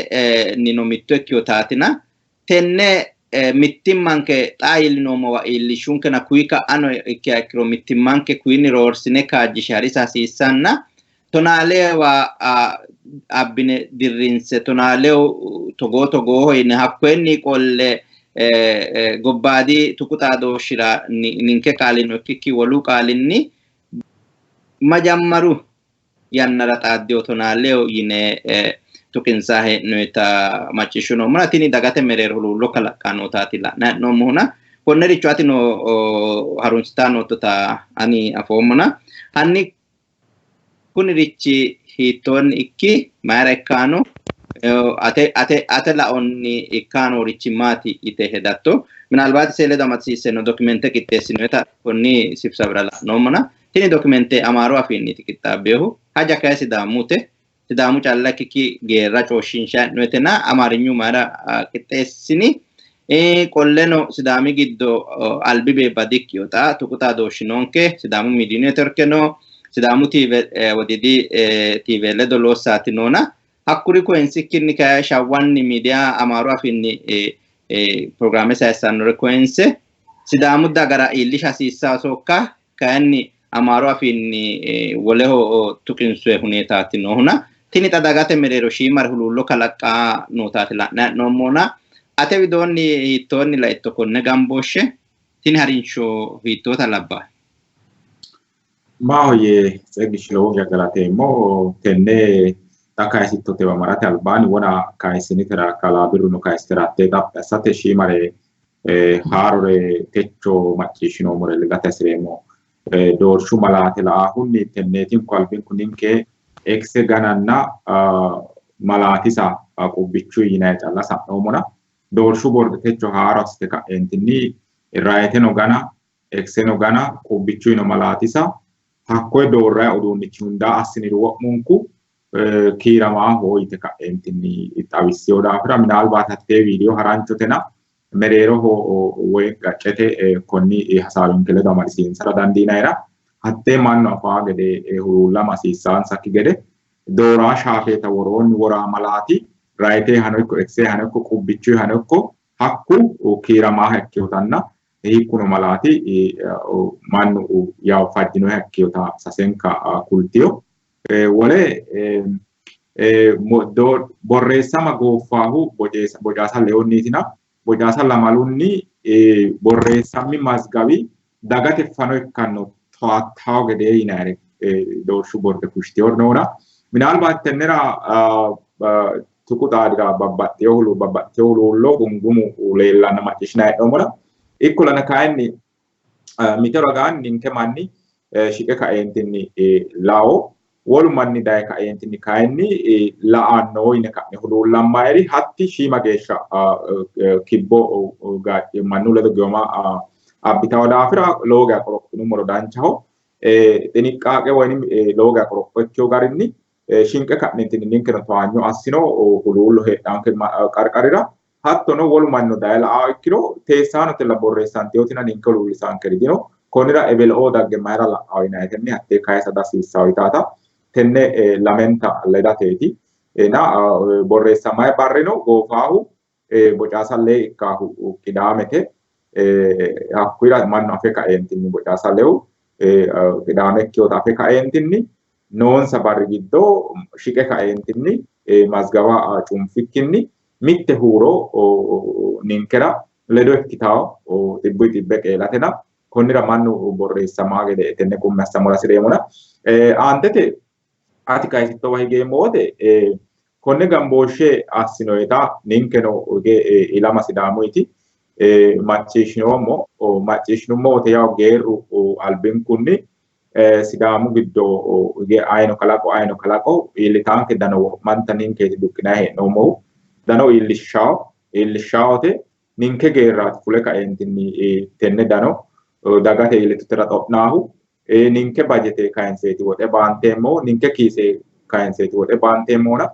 nino mitto ikkiyotaatina tenne mittimmanke xaa iillinoommowa iillishshunkena kuyi ka'ano ikkiha ikkiro mittimmanke kuyinni roorsine kaajjishe harisa hasiissanna tonaalewa abbine dirrinse tonaalew togoo togooho yine hakkoyenni qolle gobbaadi tuqu xaadooshshira ninke qaalino ikkikki wolu qaalinni majammaru yannara xaaddiyo tonaalew yine tuqinsaa hee'noyita macciishshinoommona tini dagate mereero huluullo kalaqqaa nootaati la'nanni hee'noommohuna konnericho atino harunsitaa noottota ani afoommona hanni kunirichi hiittoonni ikki mayira ikkaano ate ate ate laonni ikkaanorichi maati yite hedatto minalbaati see ledo amadisiisseno dokumente qixxeessinoyita konni sibsabira la'noommona tini dokumente amaaru afiinniiti qixxaabbinohu haja kayi sidaamute sidaamu calla ikkikki geerra cooshshiinshayi hee'noyitena amaarinyu mayira qixxeessini qolleno sidaami giddo albi beebba dikkino xa tuqu xaadooshshi noonke sidaamu miidiyu networke no sidaamu TV wodiidi TV ledo loossaati noona hakkuri koyinsikkinni kayi shawwanni miidiya amaaru afiinni pirogiraame sayissannore koyinse sidaamu dagara iillisha hasiissaa sokka kayinni amaaru afiinni woleho tuqinsoye huneetaati noohuna tini xa dagate mereero shiimare huluullo kalaqqaa nootaati la'nanni hee'noommona ate widoonni hiittoonni laitto konne gambooshshe tini harinsho hiittoota labbaa? Maahoyye Tseggishshi lowo geya galateemmo tenne xa kayisittotewa marate albaanni wona kayisinitera kalaa Birruno kayisitera hattee xaphi assate shiimare haarore techo macciishshinoommore ledate hasireemmo. Doorshu malaate la'ahunni tenneetinku albinku ninke ekse gananna malaatisa qubbichu yinanni calla sa'noommona doorshu borde techo haaro assite ka'eentinni rayiteno gana ekseno gana qubbichuyino malaatisa hakkoye doorrayi uduunnichi hundaa assiniro wo'munku kiiramaaho yite ka'eentinni xawissino daafira minaalbaati hattee viidiyo haranchotena mereeroho woy gaccete konni hasaawinke ledo amadisiinsara dandiinayira hattee mannu afaa gede huluullama hasiissaansakki gede dooraa shaafeeta woroonni woraa malaati rayiteehano ikko ekseehano ikko qubbichuyihano ikko hakku kiiramaaha ikkiyotanna hiikkuno malaati mannu yawo fajjinoha ikkiyota sasenka kultiyo. Wole borreessama gooffaahu bocaasa lewunniitina bocaasa lamalunni borreessammi mazgawi dagate fano ikkanno towattawo gede yinayire doorshu borde fushshitinori noona minaalbaati tennera tuqu xaadira babbaxxeyo huluullo gungumu leellanna macciishshinanni hee'noommona ikkollana kayinni mite ragaanni ninke manni shiqe kaeentinni lao wolu manni daye kaeentinni kayinni la'anno yine ka'ne huluullammayiri hatti shiima geeshsha kibbo mannu ledo giwama abbitawo daafira lowo geya qorophinummoro danchaho. Xiniqqaaqe woynim lowo geya qoropho ikkiyo garinni shinqe ka'neentinni ninkeno towaanyo assino huluullo heedhanke qarqarira hattono wolu manno daye la'ao ikkiro teessaanotella borreessanteyotina ninke huluullisaankeri dino konnira ebeleoo dagge mayira la'ao yinayitenni hattee kayisa dihasiissawo yitaata tenne lamenta ledateeti. Na borreessamayi barrino goofaahu bocaasa lee ikkaahu qidaamete hakkuyira mannu afe kaeentinni bocaasa lewu qidaame ikkiyota afe kaeentinni noonsa barri giddo shiqe kaeentinni mazgawa cunfikkinni mitte huuro ninkera ledo ikkitawo xibbuyi xibbe qeelatena konnira mannu borreessamaa gede tenne qummi assammora hasireemmona. Aantete ati kayisittowa higeemmo wote konne gambooshshe assinoyita ninkeno hige ilama sidaamuyiti macciishshinoommo macciishshinummo wote yawo geerru albinkunni sidaamu giddo hige ayino kalaqo iillitaanke dano wo'manta ninkeeti duqqinanni hee'noommohu dano iillishshawote ninke geerraati fule kaeentinni tenne dano dagate iillitutera xo'naahu ninke bajete kayinseeti woxe baanteemmohu ninke kiise kayinseeti woxe baanteemmohuna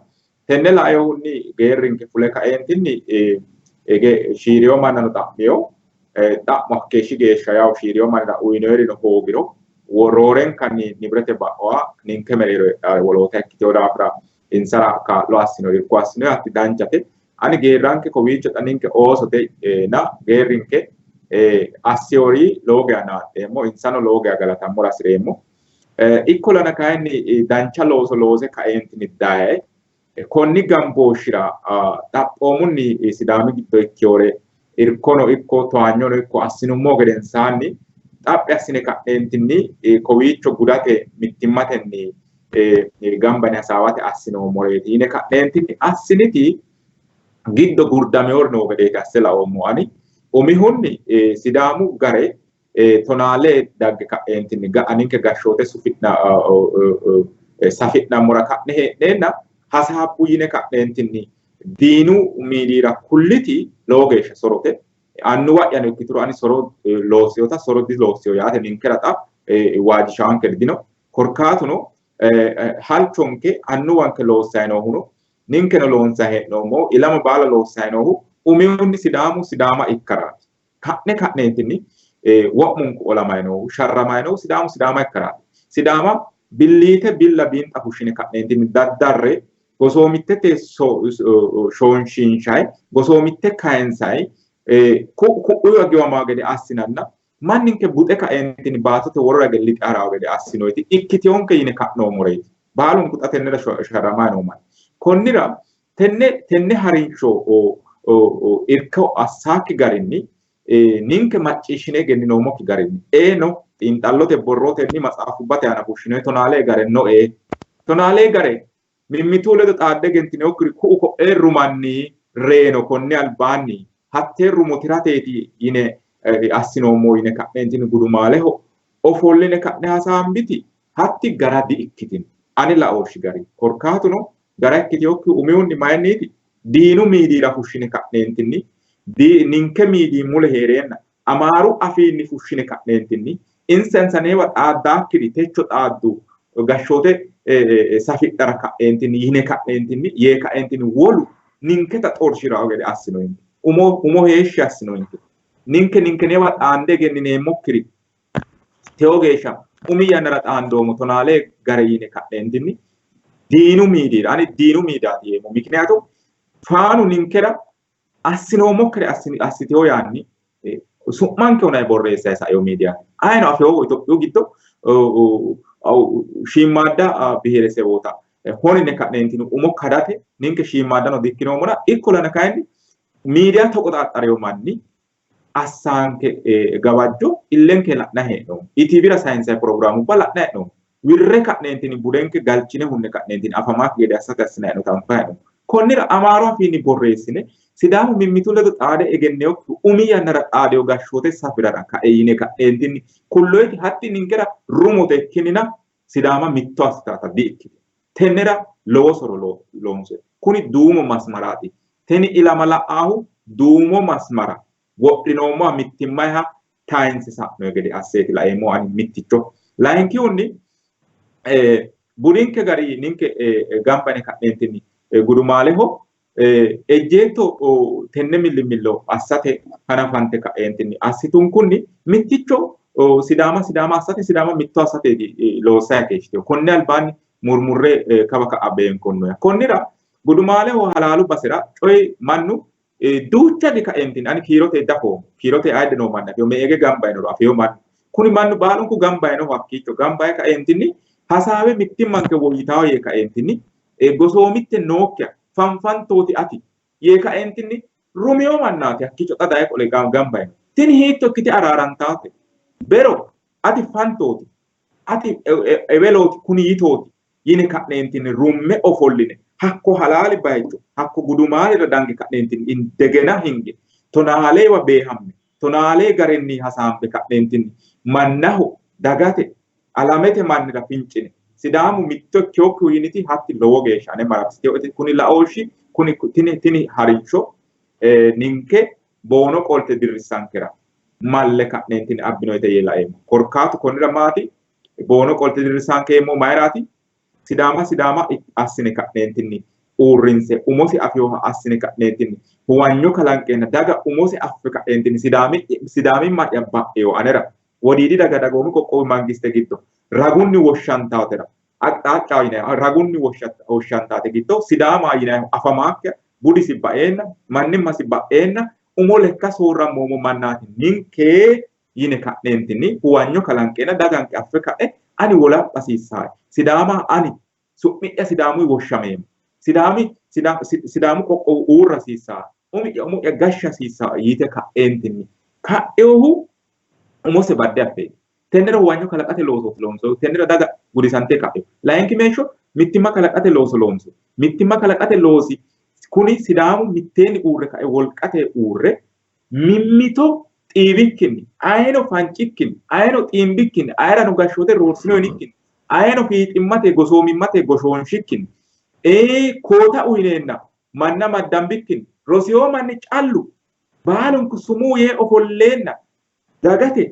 tenne laeehunni geerrinke fule kaeentinni hige shiiriyo mannano xa'miyo Xa'mo hakkeeshshi geeshsha yawu shiiriyo mannira uyinoyirino hoogiro roorenkanni nibirete ba'owa ninke mereero heedhaare woloota ikkiteyo daafira insara kaa'lo assino irko assino hatti danchate. Ani geerranke kowiicho xa ninke oosote na geerrinke assiyori lowo geya naaxxeemmo, insano lowo geya galatammora hasireemmo. Ikkollana kayinni dancha looso loose kaeentinni daye konni gambooshshira xaphoomunni Sidaami giddo ikkeyore irkono ikko towaanyono ikko assinummo gedensaanni xaphi assine ka'neentinni kowiicho gudate mittimmatenni gamba yine hasaawate assinoommoreeti yine ka'neentinni assiniti giddo gurdamewori noo gedeeti asse laoommo ani. Umihunni Sidaamu gare tonaale dagge ka'eentinni ga'a ninke gashshoote safi'nammora ka'ne hee'neenna hasaabbu yine ka'neentinni diinu miidiira kulliti lowo geeshsha sorote. Annuwa'yano ikkituro ani soro loosiyota soro diloosiyo yaate ninkera xa waajjishaankeri dino. Korkaatuno halchonke annuwanke loossayi noohuno ninkeno loonsayi hee'noommo ilama baala loossayi noohu umihunni Sidaamu Sidaama ikkaraati. Ka'ne ka'neentinni wo'munku olamayi noohu sharramayi noohu Sidaamu Sidaama ikkaraati. Sidaama billiite billa biinxa fushshine ka'neentinni daddarre gosoomittete shoonshiinshayi gosoomitte kayinsayi ku'uwa giwamaa gede assinanna manninke buxe kaeentinni baattote worora gede lixe harawo gede assinoyti ikkiteyonke yine ka'noommoreeti. Baalunku xa tennera sharramayi noo manni. Konnira tenne harinsho irko assaakki garinni ninke macciishshine egenninoommokki garinni eeno xiinxallote borrotenni matsaafubbate aana fushshinoyi tonaalee gare no ee tonaalee gare mimmitu ledo xaadde egentinokkiri ku'u ko'ee rumanni reeno konni albaanni hattee rumo tirateeti yine assinoommo yine ka'neentinni gudumaaleho ofolline ka'ne hasaambiti hatti gara di''ikkitino ani laooshshi gari. Korkaatuno gara ikkitinokki umihunni mayinniiti diinu miidiira fushshine ka'neentinni ninke miidii mule heereenna amaaru afiinni fushshine ka'neentinni insa insaneewa xaaddaakkiri techo xaaddu gashshoote safidhara ka'eentinni yine ka'neentinni yee ka'eentinni wolu ninketa xorshirawo gede assinoyinke umo heeshshi assinoyinke ninke ninkeneewa xaande egennineemmokkiri tewo geeshsha umi yannara xaandoommo tonaalee gare yine ka'neentinni diinu miidiira ani diinu miidaati yeemmo. Mikiniyaatu faanu ninkera assinoommokkire assitewo yaanni su'manke hunayi borreessayi saeyo miidiyaati. Ayino afewo Itophiyu giddo shiimmaadda biheeresewoota honine ka'neentini umo kadate ninke shiimmaaddano dikkinoommona ikkollana kayinni miidiya toqoxaaxxareyo manni assaanke gawajjo illenke la'nayi hee'noommo. ITVra sayinsayi pirogiraamubba la'nayi hee'noommo. Wirre ka'neentinni budenke galchine hunne ka'neentinni afamaakki gede assate assinayi hee'noota anfayi hee'noommo. Konnira amaaru afiinni borreessine Sidaamu mimmitu ledo xaade egenneyokki umi yannara xaadeyo gashshoote safirara kae yine ka'neentinni kulloyti hatti ninkera rumote ikkinnina Sidaama mitto assitaata di''ikkitino. Tennera lowo soro loonsoyi. Kuni duumo masmaraati. Tini ilama la'aahu duumo masmara wodhinoommoha mittimmayiha tayinse sa'noyi gede asseeti laeemmohu ani mitticho. Layinkihunni budinke gari ninke gamba yine ka'neentinni gudumaaleho ejjeetto tenne millimillo assate hanafante ka'eentinni assitunkunni mitticho Sidaama Sidaama assate Sidaama mitto assateeti loossayi keeshshiteyo. Konni albaanni murmurre kawa ka'a beenkonnoya. Konnira gudumaaleho halaalu basera coyi mannu duucha di kaeentinni ani kiirote dafoommo. Kiirote ayidde noo manni afeyo me'ege gamba yinoro afeyo mannu. Kuni mannu baalunku gamba yinohu hakkiicho gamba yee kaeentinni hasaawe mittimmanke woyyitawo yee kaeentinni gosoomitte nookkiha fanfantooti ati yee kaeentinni rumiyo mannaati hakkiicho xa daye qole gamba yino. Tini hiitto ikkite araarantaate? Bero ati fantooti ati ewelooti kuni yitooti yine ka'neentinni rumme ofolline hakko halaali bayicho hakko gudumaalira dange ka'neentinni indegena hinge tonaaleewa beehamme tonaalee garinni hasaambe ka'neentinni mannaho dagate alamete mannira fincine Sidaamu mitto ikkiyokkihu yiniti hatti lowo geeshsha ane mararsitinoti kuni laooshshi kuni tini tini harinsho ninke boono qolte dirrissankera malle ka'neentinni abbinoyite yee laeemmo. Korkaatu konnira maati? Boono qolte dirrissanke yeemmo mayiraati? Sidaama Sidaama assine ka'neentinni Uurrinse umosi afinoha assine ka'neentinni huwanyo kalanqeenna daga umose affe ka'eentinni sidaamimma'ya ba'eo anera wodiidi daga dagoomi qoqqowi mangiste giddo ragunni woshshantaatera aqxaaccaa yinayihu ragunni woshshantaate giddo Sidaamaa yinayihu afamaakkiha budisi baeenna mannimmasi ba'eenna umo lekka soorrammoommo mannaati ninke yine ka'neentinni huwanyo kalanqeenna daganke affe ka'e ani wolapha hasiissaae Sidaama ani su'mi'ya Sidaamuyi woshshameemmo Sidaami Sidaamu qoqqowu uurra hasiissaa umi'ya umo'ya gashsha hasiissaa yite ka'eentinni ka'eohu umose badde affeeti. Tennera huwanyo kalaqate loosooti loonsohu. Tennera daga gudisante ka'e. Layinki meeshsho mittimma kalaqate looso loonso. Mittimma kalaqate loosi kuni Sidaamu mitteenni uurre kae wolqate uurre mimmito xiiwikkinni ayino fancikkinni ayino xiimbikkinni ayirano gashshoote roorsino yinikkinni ayino fiiximmate gosoomimmate goshoonshikkinni koota uyineenna manna maddambikkinni rosiyoo manni callu baalunku sumuu yee ofolleenna dagate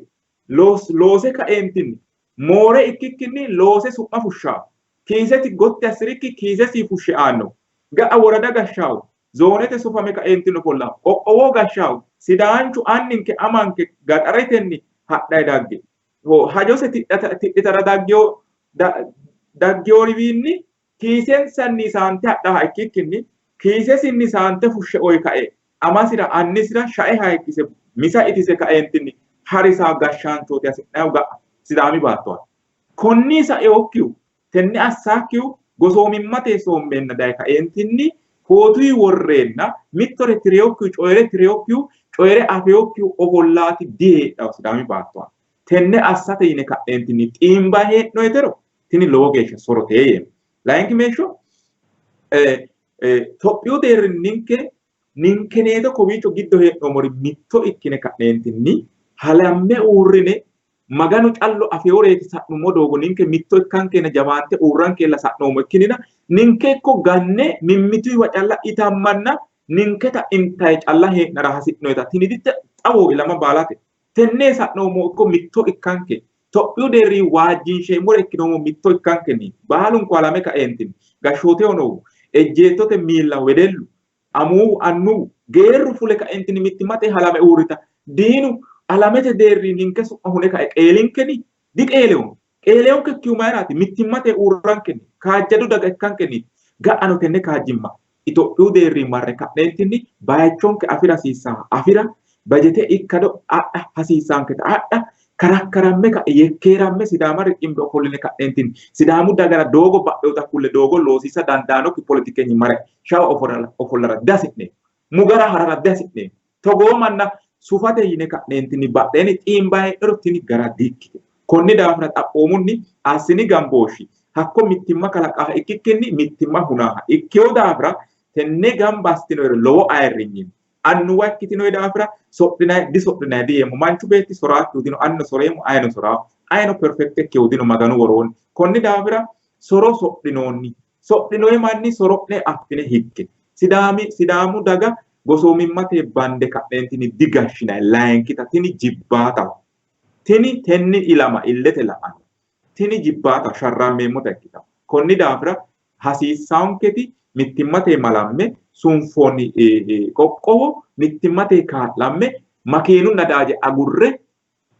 loose kaeentinni moore ikkikkinni loose su'ma fushshaa kiiseti gotti assirikki kiisesi fushshe aanno ga'a worada gashshaahu zoonete sufame kaeentinni ofollaahu qoqqowo gashshaahu sidaanchu anninke amanke gaxaretenni hadhayi dagge hajose tidhitara daggeworiwiinni kiisensanni saante hadhaha ikkikkinni kiisesinni saante fushshe oyi kae amasira annisira shae hayikkise misa itise kaeentinni harisa gashshaanchooti hasi'nayihu ga'a Sidaami baattowa. Konni saeokkihu tenne assaakkihu gosoomimmate soommeenna daye kaeentinni kootuyi worreenna mittore tireyokkihu coyire tireyokkihu coyire afeyokkihu ofollaati diheedhawo Sidaami baattowa. Tenne assate yine ka'neentinni xiimba hee'noyitero tini lowo geeshsha sorote yeemmo. Layinki meeshsho Tophiyu deerrinni ninke ninkeneeto kowiicho giddo hee'noommori mitto ikkine ka'neentinni halamme uurrine Maganu callu afeyoreeti sa'nummo doogo ninke mitto ikkankenna jawaante uurrankeella sa'noommo ikkinina ninke ikko ganne mimmituyiwa calla itammanna ninketa intayi calla hee'nara hasi'noyita tini xawo ilama baalate. Tenne sa'noommo ikko mitto ikkanke Tophiyu deerri waajjinsheemmore ikkinoommo mitto ikkankenni baalunku halame kaeentinni gashshooteho noohu ejjeettote miilla wedellu amuuwu annuwu geerru fule kaeentinni mittimmate halame uurrita diinu alamete deerri ninke su'ma hune kae qeelinkeni diqeelewon qeelewonkekkihu mayiraati mittimmate uurrankenni kaajjado daga ikkankenni ga'ano tenne kaajjimma Itophiyu deerri marre ka'neentinni bayichonke afira hasiissaa afira bajete ikkado adha hasiissaanketa adha karakaramme ka'e yekkeeramme Sidaama riqimbe ofolline ka'neentinni Sidaamu dagara doogo ba'ewota kulle doogo loosiisa dandaanokki politikenyi mare shawa ofollara dihasi'neemmo. Mugara harara dihasi'neemmo. Togoo manna sufate yine ka'neentinni badheenni xiimba heedhero tini gara diikkitino. Konni daafira xaphoomunni assini gambooshshi hakko mittimma kalaqaaha ikkikkinni mittimma hunaaha ikkewo daafira tenne gamba assitinoyire lowo ayirrinyinni annuwa ikkitinoyi daafira sodhinayi disodhinayi diyeemmo. Manchu beetti soraakkihu dino, anino soreemmo, ayino soraa, ayino perfekte ikkehu dino Maganu woroonni. Konni daafira soro sodhinoonni. Sodhinoyi manni soro'ne affine higge. Sidaami Sidaamu daga gosoomimmate bande ka'neentinni digashshinayi layinkita tini jibbaataho. Tini tenni ilama illete la'anno. Tini jibbaataho sharrammeemmota ikkitanno. Konni daafira hasiissaanketi mittimmate malamme sunfoonni qoqqowo mittimmate kaa'lamme makeenu nadaaje agurre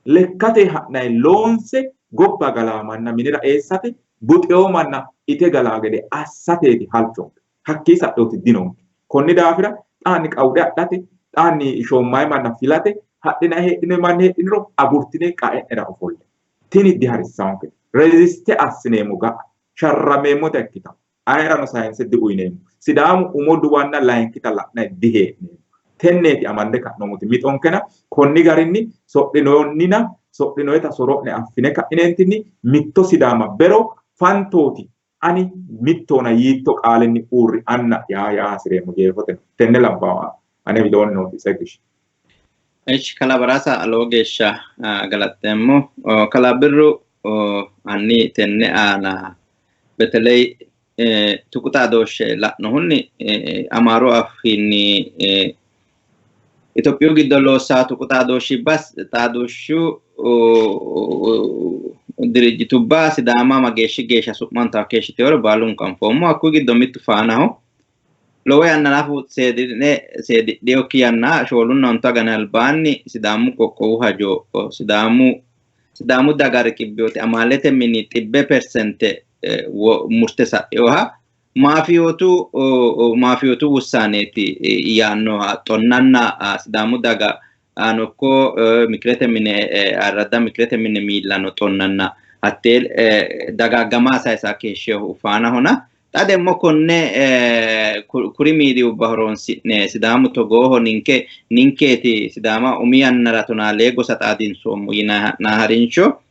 lekkate ha'nayi loonse gobba galaa manna minira eessate buxewo manna ite galaa gede assateeti halchonke. Hakkii sa'eoti dinonke. Konni daafira xaanni qawude adhate xaanni shoommayi manna filate hadhinayi heedhinoyi manni heedhiniro agurtine qae'nera ofolle. Tini diharissaanke. Reziste assineemmo ga'a sharrameemmota ikkitanno. Ayerano sayinse diuyineemmo. Sidaamu umo duwanna layinkita la'nayi dihee'neemmo. Tenneeti amande ka'noommoti mixonkena konni garinni sodhinoonnina sodhinoyita soro'ne affine ka'ineentinni mitto Sidaama bero fantooti ani mittoona yiitto qaalinni uurri anna yaa yaa hasi'reemmo jeefote tenne labbaawa ane widoonni nooti Tsegish. Ishi kalaa Baraasa lowo geeshsha galaxxeemmo. Kalaa Birru hanni tenne aana beteley tuqu xaadooshshe la'nohunni Amaaru afiinni Itophiyu giddo loossa tuqu xaadooshshibba xaadooshshu dirijjitubba Sidaama mageeshshi geeshsha su'mantawa keeshshiteworo baalunku anfoommo. Hakkuyi giddo mittu Faanaho. Lowo yanna nafu seedidhinokki yanna 4 na 5 agani albaanni Sidaamu qoqqowu hajo Sidaamu daga riqibbinooti amaalete mini 100% murte sa'inoha maafiyootu wussaaneeti yaannoha xonnanna Sidaamu daga anokko mikirete mine arradda mikirete mine miillano xonnanna hattee dagaagama sayisa keeshshehu faanahona. Xa demmo konne kuri miidiyubba horonsi'ne Sidaamu togooho ninke ninkeeti Sidaama umi yannara 12 gosa xaadinsoommo yinanni harinsho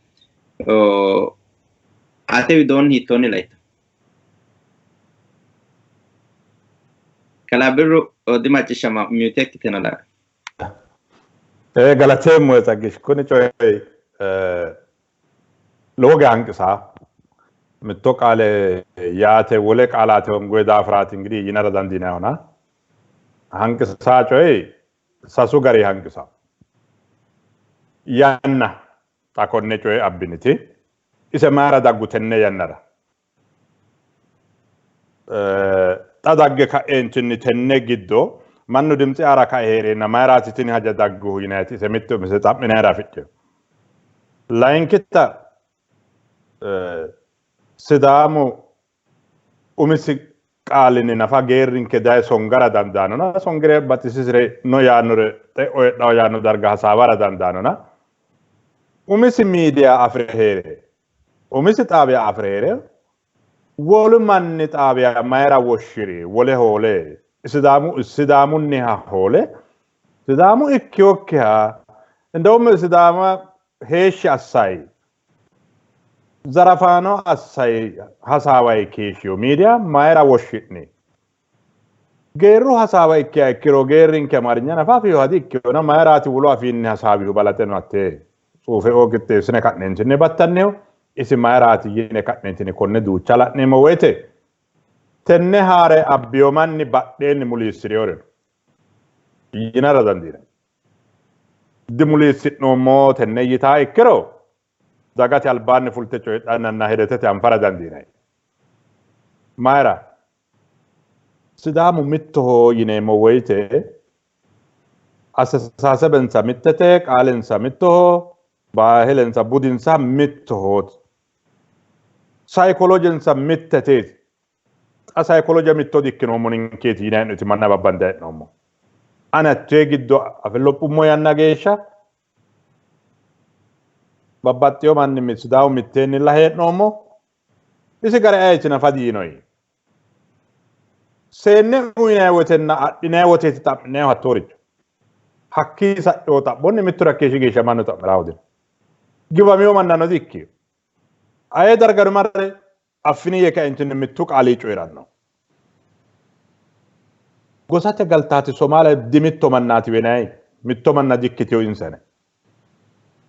ate widoonni hiittoonni laitto? Kalaa Birru, dimacciishshama, mute ikkitino la. Galateemmo Tsaggish, kuni coyi lowo geya hanqisaa. Mitto qaale yaate wole qaalaate hongoye daafiraati ingidihi yinara dandiinayihona. Hanqisaa coyi sasu gari hanqisa. Yanna xa konne coye abbiniti ise mayira daggu tenne yannara? Xa dagge ka'eentinni tenne giddo mannu dimtsi aara kae hee'reenna mayiraati tini haja dagguhu yinayiti ise mittu umise xa'minayira afidhino. Layinkitta, Sidaamu umisi qaalinni nafa geerrinke daye songara dandaanona, songire baxisisire no yaannore xe'o heedhawo yaanno darga hasaawara dandaanona, umisi miidiya afire hee're, umisi xaabiya afire hee're, wolu manni xaabiya mayira woshshiri? Wole hoole, Sidaamu Sidaamunniha hoole, Sidaamu ikkiyokkiha, indawum Sidaama heeshshi assayi, zarafaano assayi hasaaway keeshshiyo miidiya mayira woshshi'ni? Geerru hasaawa ikkiha ikkiro geerrinke Amaarinya nafa afiyoha di ikkiyona, mayiraati wolu afiinni hasaawihu? Balaxeno hattee tsuufe oo qixxeessine ka'neentinni battannihu isi mayiraati yine ka'neentinni konne duucha la'neemmo woyte, tenne haare abbiyo manni badheenni muliissiriyore no yinara dandiinanni. Dimuliissi'noommo tenne yitaa ikkiro dagate albaanni fulte coyidhannanna hedetete anfara dandiinanni. Mayira? Sidaamu mittoho yineemmo woyte asesaasebensa mittete, qaalinsa mittoho, baahilensa budinsa mittoho, saykolojensa mitteteeti. Xa saykoloje mitto dikkinoommo ninkeeti yinanni manna babbande hee'noommo. Ani hattee giddo afe lophummo yanna geeshsha babbaxxiyo manni Sidaamu mitteennilla hee'noommo. Isi gara ayeeti nafa diinoyi. Seenne uyinanni wotenna adhinanni woteeti xa'minannihu hattooricho. Hakkii sa'ino xa'monni mittu rakkeeshshi geeshsha mannu xa'miraahu dino. Giwamiyo mannano di ikkiyo. Aye dargano marre affini yee kaentinni mittu qaalii coyi'ranno. Gosate galtaati Somaale dimitto mannaati wenayi, mitto manna dikkitiyo insene.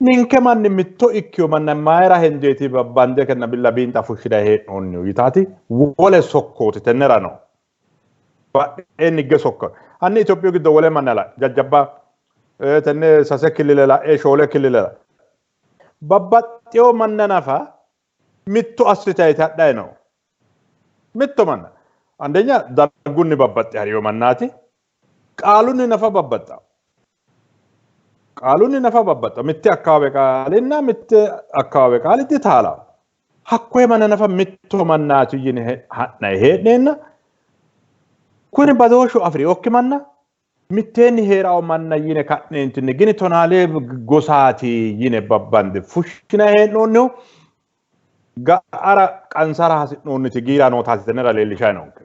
Ninke manni mitto ikkiyo manna mayira hendeeti babbande kenna billa biinxa fushshina hee'noonnihu yitaati wole sokkooti tennera no. Badheenni higge sokka. Hanni Itophiyu giddo wole manna la jajjabba tenne 3 killile la'e, 4 killile la. Babbaxxiyo manna nafa mitto assitayti hadhayi no. Mitto manna. Andenya dargunni babbaxxe hariyo mannaati. Qaalunni nafa babbaxxa. Qaalunni nafa babbaxxa. Mitte akkawaawe qaalinna mitte akkawaawe qaali ditaala. Hakkoye manna nafa mitto mannaati yine ha'nayi hee'neenna kuni badooshshu afi'rinokki manna mitteenni hee'rawo manna yine ka'neentinni gini tonaalee gosaati yine babbande fushshina hee'noonnihu ga'ara qansara hasi'noonniti giira nootaati tennera leellishayi noonke.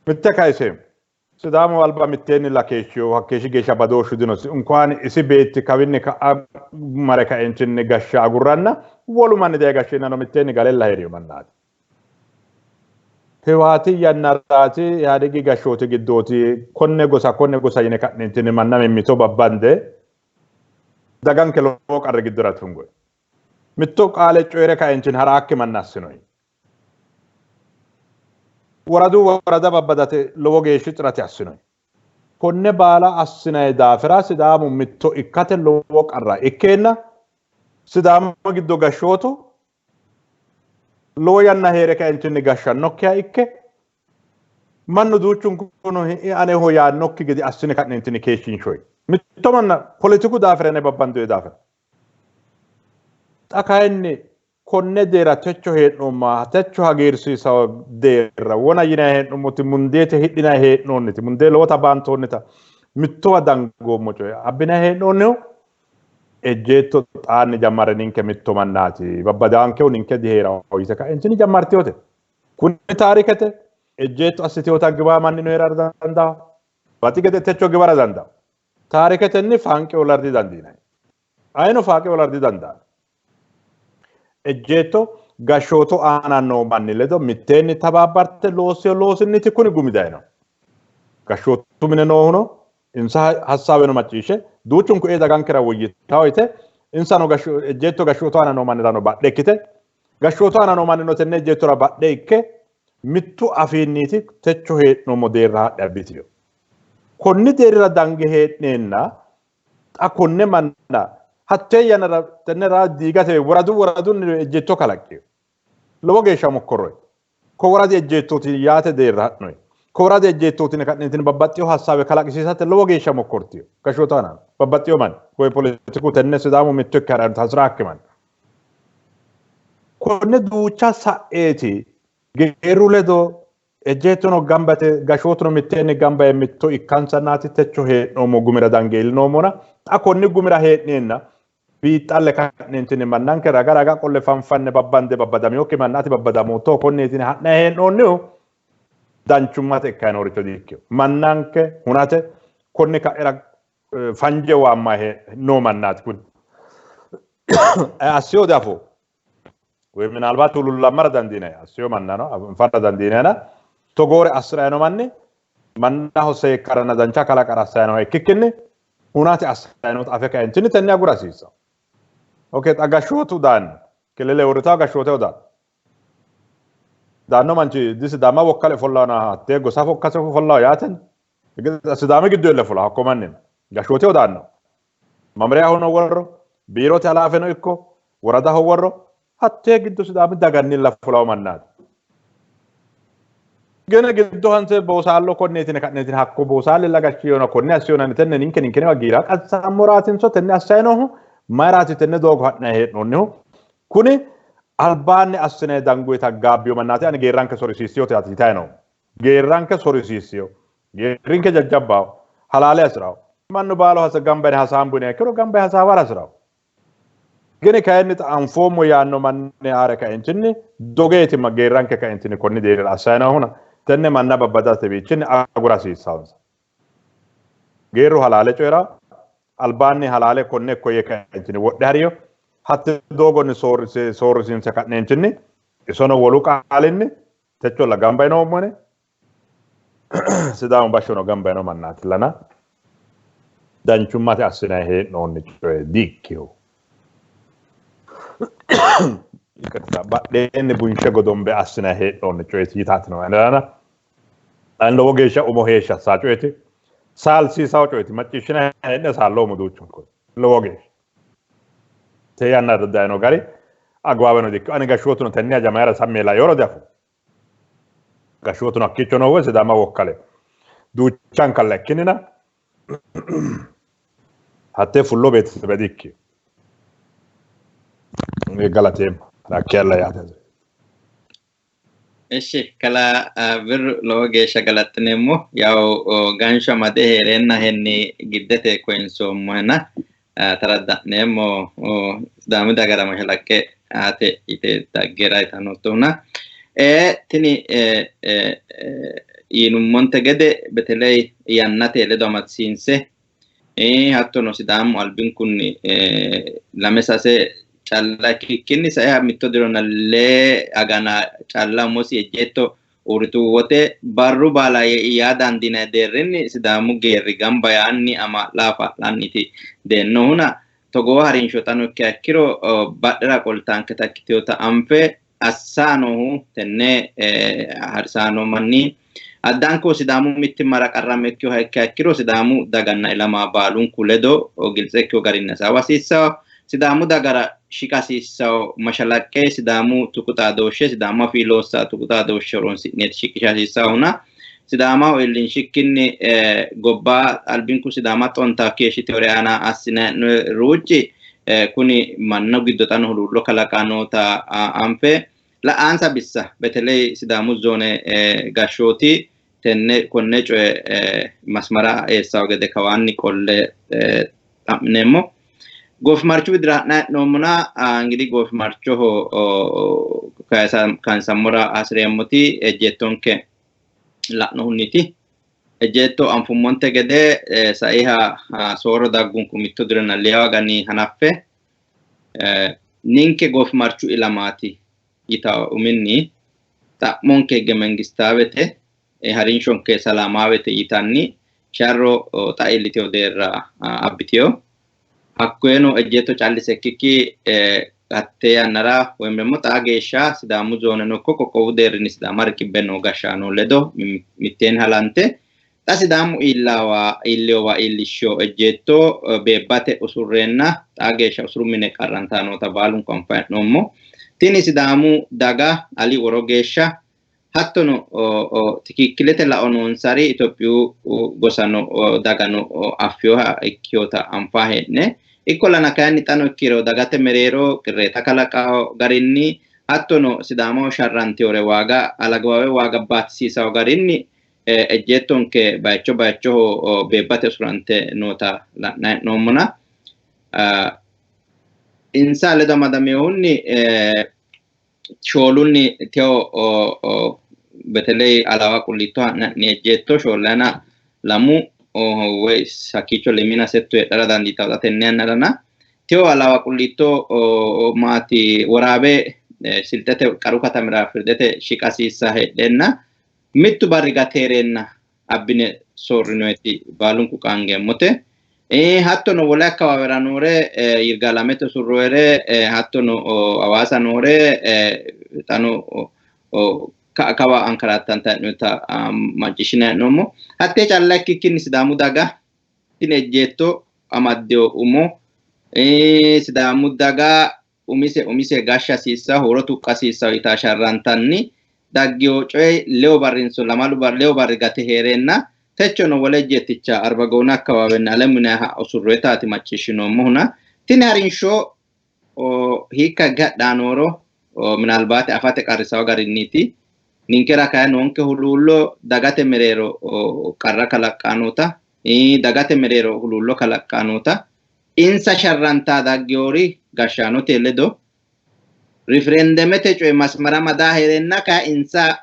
Mitte kayise Sidaamu alba mitteenni lakeeshshiyo hakkeeshshi geeshsha badooshshu dinosi. Inkuwaani isi beetti kawinni ka'a mare kaentinni gashsha agurranna wolu manni daye gashsheennano mitteenni galella hee'riyo mannaati. Hiwaati yannaraati Ihaadigi gashshooti giddooti konne gosa konne gosa yine ka'neentinni manna mimmito babbande daganke lowo qarri giddora tungoyi. Mitto qaale coyi're kaentinni ha'raakki manna assinoyi. Woradu worada babbadate lowo geeshshi xirate assinoyi. Konne baala assinayi daafira Sidaamu mitto ikkate lowo qarra ikkeenna Sidaamu giddo gashshootu lowo yanna hee're kaentinni gashshannokkiha ikke Mannu duuchunkuno aneho yaannokki gede assine ka'neentinni keeshshiinshoyi. Mitto manna poletiku daafira ne babbandoyi daafira. Xa kayinni konne deerra techo hee'noommoha techo hagiirsiisawo deerra wona yinanni hee'noommoti mundeete hidhinanni hee'noonniti mundee lowota baantoonnita mittowa dangoommo coye abbinanni hee'noonnihu ejjeetto xaanni jammare ninke mitto mannaati babbadaankehu ninke dihee'raho yite ka'entini jammartiyote. Kuni taarikete ejjeetto assiteota giwaa mannino hee'rara dandaao. Baxi gede techo giwara dandaao. Taariketenni faanqe ola didandiinanni. Ayino faaqe ola didandaanno. Ejjeetto gashshootu aana noo manni ledo mitteenni tabaabbarte loossino loosinniti kuni gumi dayino. Gashshootu mine noohuno insa hassaaweno macciishshe duuchunku ee dagankera woyyitawo yite insano ejjeetto gashshootu aana noo mannirano badhe ikkite gashshootu aana noo mannino tenne ejjeettora badhe ikke mittu afiinniiti techo hee'noommo deerra haadhe abbitino. Konni deerrira dange hee'neenna xa konne manna hattee yannara tenne raa diigate woradu woradunni ejjeetto kalaqqino. Lowo geeshsha mokkorroy. Ko woradi ejjeettooti yaate deerra ha'noy. Ko woradi ejjeettooti yine ka'neentinni babbaxxino hassaawe kalaqisiisate lowo geeshsha mokkortino. Gashshootu aana babbaxxino manni woy poletiku tenne Sidaamu mitto ikke ha'ranota hasi'raakki manni. Konne duucha sa'eeti geerru ledo Ejjeettono gamba yite gashshootuno mitteenni gamba yee mitto ikkansannaati techo hee'noommo gumira dange iillinoommohuna xa konni gumira hee'neenna biixxalle ka'neentinni mannanke raga raga qolle fanfanne babbande babbadaminokki manna ati babbadamoottoho konneeti yine ha'nanni hee'noonnihu danchummate ikkanni nooricho di''ikkino. Mannanke hunate konni ka'ira fanje waammayi noo mannaati kuni. Assiyo diafoommo. Woy minaalbaati huluullammara dandiinanni assiyo mannano anfara dandiinanna togoore assi'ranno manni mannaho seekkaranna dancha kalaqara assannoha ikkikkinni hunate assannota afe kaentinni tenne agura hasiissanno. Ok, xa gashshootu daanno kilile uurritawo gashshooteho daanno. Daanno manchi disidaama wokkale ofollana hattee gosa fokkase ofollawo yaatenni Sidaami giddo elle fula hakko mannino gashshooteho daanno. Mamriyahono worro, biirote halaafeno ikko woradaho worro, hattee giddo Sidaami dagannilla fulawo mannaati. Gene giddo hanse boosaallo konneetine ka'neetine hakko boosaallilla gashshiyona konne assiyona tenne ninke ninkenewa giira qansammoraatinso tenne assayi noohu mayiraati tenne doogo ha'nayi hee'noonnihu kuni albaanni assine dangoyita gaabbiyo mannaati ani geerranke sorisiissiyote ati yitayi noohu. Geerranke sorisiissino. Geerrinke jajjabbaho. Halaale hasi'raho. Mannu baalu hasa gamba yine hasaambo yiniha ikkiro gamba yee hasaawara hasi'raho. Gini kayinni xa anfoommo yaanno manni haare kaentinni dogeeti ma geerranke kaentinni konni deerrira assayi noohuna tenne manna babbadate wiichinni agura hasiissawonsa. Geerru halaale coyi'ra albaanni halaale konne ikko yee kaentinni wodhe hariyo hatte doogonni soorrisiinse ka'neentinni isono wolu qaalinni Techolla gamba yinoommo yine Sidaamu bashshono gamba yino mannaatillana danchummate assinanni hee'noonni coye di''ikkino. Yiqirta badheenni bunshe godombe assinanni hee'noonni coyeeti yitaati no anera. Ani lowo geeshsha umo heeshshi assaa coyeeti. Saalsiisawo coyeeti. Macciishshinanni hee'ne saalloommo duuchunku lowo geeshsha. Te yannara dayino gari agbaaweno dikkino. Ani gashshootuno tenne haja mayira sammi yee laeoro diafoommo. Gashshootuno hakkiicho noohu Sidaama wokkale duuchankalla ikkinnina hattee fullo beetesebe dikkino. Galateemmo. Hakkeella yaate. Eshi kalaa Birru lowo geeshsha galaxxineemmo. Yawu ganshu amade hee'reenna henni giddete koyinsoommohena taradda'neemmo Sidaamu dagara mashalaqqe aate yite daggera yitannoottohuna. Tini yinummonte gede beteley yannate ledo amadisiinse hattono Sidaamu albinkunni lame sase calla ikkikkinni sae mitto dironna lee agana calla umosi ejjeetto uurritu wote barru baala yaa dandiinanni deerrinni Sidaamu geerri gamba yaanni amaa'la afa'lanniti deennohuna togoo harinsho xano ikkiha ikkiro badhera qoltaanketa ikkitinota anfe assa noohu tenne harisaano manni addanko Sidaamu mittimmara qarramme ikkinoha ikkiha ikkiro Sidaamu daganna ilama baalunku ledo giltse ikkino garinni hasaawa hasiissanno. Sidaamu dagara shiqa hasiissanno mashalaqqe Sidaamu tuqu xaadooshshe Sidaamu afii loossa tuqu xaadooshshe horonsi'neeti shiqisha hasiissannohuna Sidaamaho iillinshikkinni gobba albinku Sidaama xonta keeshshitewore aana assine ruucci kuni mannu giddo xano huluullo kalaqanota anfe la'ansa bissa beteley Sidaamu zoone gashshooti tenne konne coye masmara eessawo gede kawaanni qolle xa'mineemmo. Goofimarchu widira ha'nayi hee'noommona ingidihi goofimarchoho kayinsammora hasireemmoti ejjeettonke la'nohunniti. Ejjeetto anfummonte gede saiha soorro daggunku mitto dironna leewa agani hanaffe ninke goofimarchu ilamaati yitawo uminni xa'monke hige mengistaawete harinshonke salaamaawete yitanni sharro xa iillitewo deerra abbitewo. Hakkoyeno ejjeetto callise ikkikki hatte yannara woyim ደግሞ xaa geeshsha Sidaamu zooneno ikko qoqqowu deerrinni Sidaama riqibbe noo gashshaano ledo mitteenni halante xa Sidaamu iillawa iilleyowa iillishshiyo ejjeetto beebbate usurreenna xaa geeshsha usuru mine qarrantaa noota baalunku anfayi hee'noommo. Tini Sidaamu daga ali woro geeshsha hattono tikikkilete lao noonsari Itophiyu gosano dagano affiyoha ikkiyota anfaa hee'ne ikkollana kayinni xano ikkiro dagate mereero qirreeta kalaqawo garinni hattono Sidaamaho sharrantewore waaga alagawaawe waaga baatisiisawo garinni ejjeettonke bayicho bayichoho beebbate usurante noota la'nayi hee'noommona insa ledo amadaminohunni shoolunni teo beteley Alawa Qulliitto ha'nanni ejjeetto shoollana lamu woy hakkiicho lemina settu heedhara dandiitawo xa tenne yannarana teo Alawa Qulliitto maati Woraabe Silxete qaru katamira firdete shiqa hasiissa heedheenna mittu barri gateereenna abbine soorrinoyeti baalunku qaangeemmote. Hattono wole akkawaawera noore Yirgaalamete usurroyere hattono Hawaasa noore xano ka'a kawa ankaraattanta hee'noyita macciishshinayi hee'noommo. Hattee calla ikkikkinni Sidaamu daga tini ejjeetto amaddewo umo Sidaamu daga umise umise gashsha hasiissawo huuro tuqqa hasiissawo yitaa sharrantanni daggiyo coyi lewu barrinso lamalu barri lewu barri gate hee'reenna techono wole ejjeetticha Arbagoona akkawaawenna Alemu yinanniha usurroyitaati macciishshinoommohuna tini harinsho hiikka higge hadhaa nooro minalbaate afate qarrisawo garinniiti. Ninkera kayi noonke huluullo dagate mereero qarra kalaqqaa noota dagate mereero huluullo kalaqqaa noota insa sharrantaa daggewori gashshaanote ledo riferendemete coye masmara madaa hee'reenna kayi insa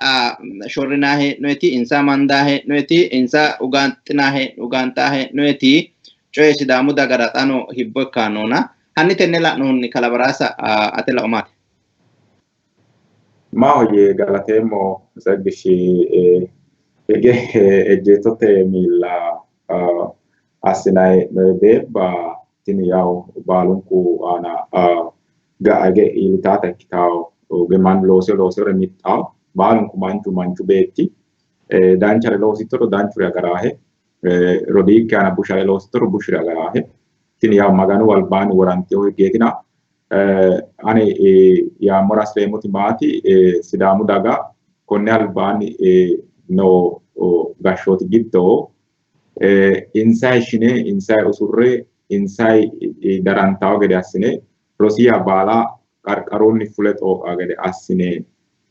shorrinaa hee'noyeti insa mandaa hee'noyeti insa ugaanxaa hee'noyeti coye Sidaamu dagara xano hibbo ikkaa noona. Hanni tenne la'nohunni Kalabaraasa ate lao maati? Maahoyye galateemmo Tseggishi hige ejjeettote miilla assinayi beebba tini yawu baalunku aana ga'a hige iillitaata ikkitawo mannu looseo looseore mixxawo baalunku manchu manchu beetti danchare loosittoro danchuri agaraahe rodiikki aana bushare loosittoro bushuri agaraahe tini yawu Maganu albaanni woranteo higgeetina ani yaammora hasireemmoti maati Sidaamu daga konne albaanni noo gashshooti giddo insayi shine insayi usurre insayi darantawo gede assine rosiya baala qarqarunni fule xooqa gede assine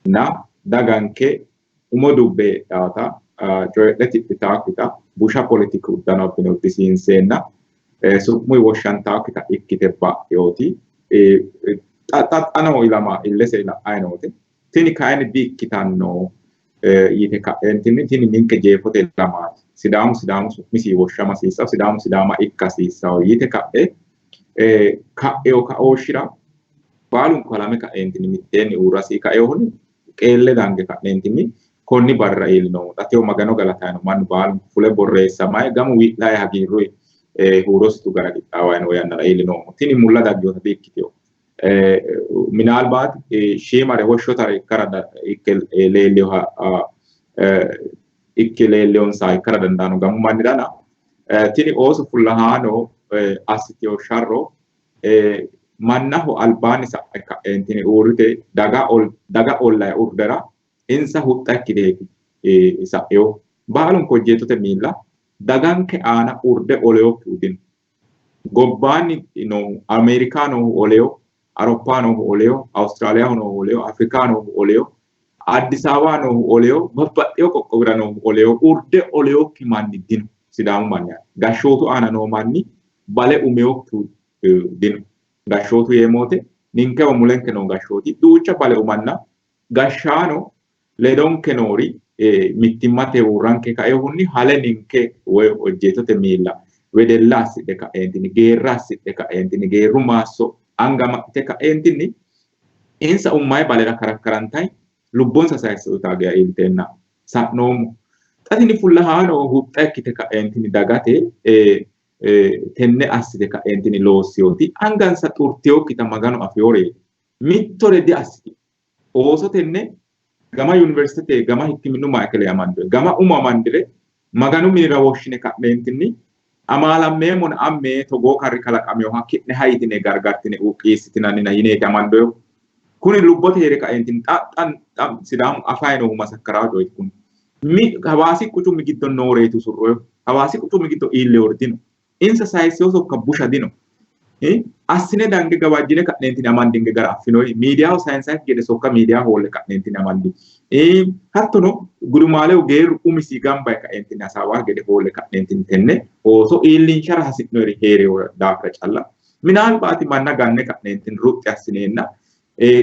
na daganke umo dubbe heedhaata coyidhe tidhitaakkita busha politiku uddano abbine uddisiinseenna su'muyi woshshantaakkita ikkite ba'yooti xa noo ilama illese la'ayi noote tini kayinni di''ikkitanno yite ka'eentinni tini ninke jeefote ilamaati Sidaamu Sidaamu su'misi woshshama hasiissawo Sidaamu Sidaama ikka hasiissawo yite ka'e ka'eyo kaooshshira baalunku halame ka'eentinni mitteenni uurrasi kaeyohunni qeelle dange ka'neentinni konni barra iillinoommo. Xa teyo Magano galatayi no mannu baalunku fule borreessamayi gamu wi'layi hagiirruyi huurosi tugara qixxaawayi noo yannara iillinoommo. Tini mulla daggewota di''ikkiteyo. Minaalbaat shiimare woshshotare ikkara ikke leelliyoha ikke leelliyonsaha ikkara dandaanno gamu mannirana tini ooso fullahaano assiteyo sharro mannaho albaanni sa'e ka'eentini uurrite daga ollayi urdera insa huxxa ikkiteeti sa'eyo. Baalunku ejjeettote miilla daganke aana urde oleyokkihu dino. Gobbaanni noohu Ameerika noohu oleyo, Awuroppa noohu oleyo, Awustiraaliyaho noohu oleyo, Afrika noohu oleyo, Addis Ababa noohu oleyo, babbaxxeyo qoqqowira noohu oleyo, urde oleyokki manni dino. Sidaamu manni aana. Gashshootu aana noo manni bale umeyokkihu dino. Gashshootu yeemmote ninkewa mulenke noo gashshooti duucha bale umanna gashshaano ledonke noori mittimmate uurranke kaehunni hale ninke woy ejjeettote miilla wedella assidhe ka'eentinni geerra assidhe ka'eentinni geerru maasso anga amaxxite ka'eentinni insa ummayi balera karakkarantayi lubbonsa sayisse uyitaa geya iilliteenna sa'noommo. Xa tini fullahaano huxxa ikkite ka'eentinni dagate tenne assite ka'eentinni loossiyoti angansa xurtiyokkita Maganu afeyoreeti. Mittore diassitino. Ooso tenne gama yuniversitete gama hikkiminnu maikele amandire gama umo amandire Maganu minira woshshine ka'neentinni amaalammeemmona amme togoo qarri kalaqaminoha ki'ne hayitine gargartine qiissitinannina yineeti amandoyehu. Kuni lubbote heere kaeentinni xa xa xa Sidaamu afayi noohu masakkaraa coyeeti kuni. Mi Hawaasi quchumi giddo nooreeti usurroyehu. Hawaasi quchumi giddo iilleyori dino. Insa sayissino sokka busha dino. Assine dange gawajjine ka'neentinni amandinke gara affinoyi. Miidiyaho sayinsayikki gede sokka miidiyaho hoolle ka'neentinni amandi. Hattono gudumaaleho geerru umisi gamba yee kaeentinni hasaawa gede hoolle ka'neentinni tenne ooso iillinshara hasi'noyeri hee'reyo daafira calla minaalbaati manna ganne ka'neentinni ruxxi assineenna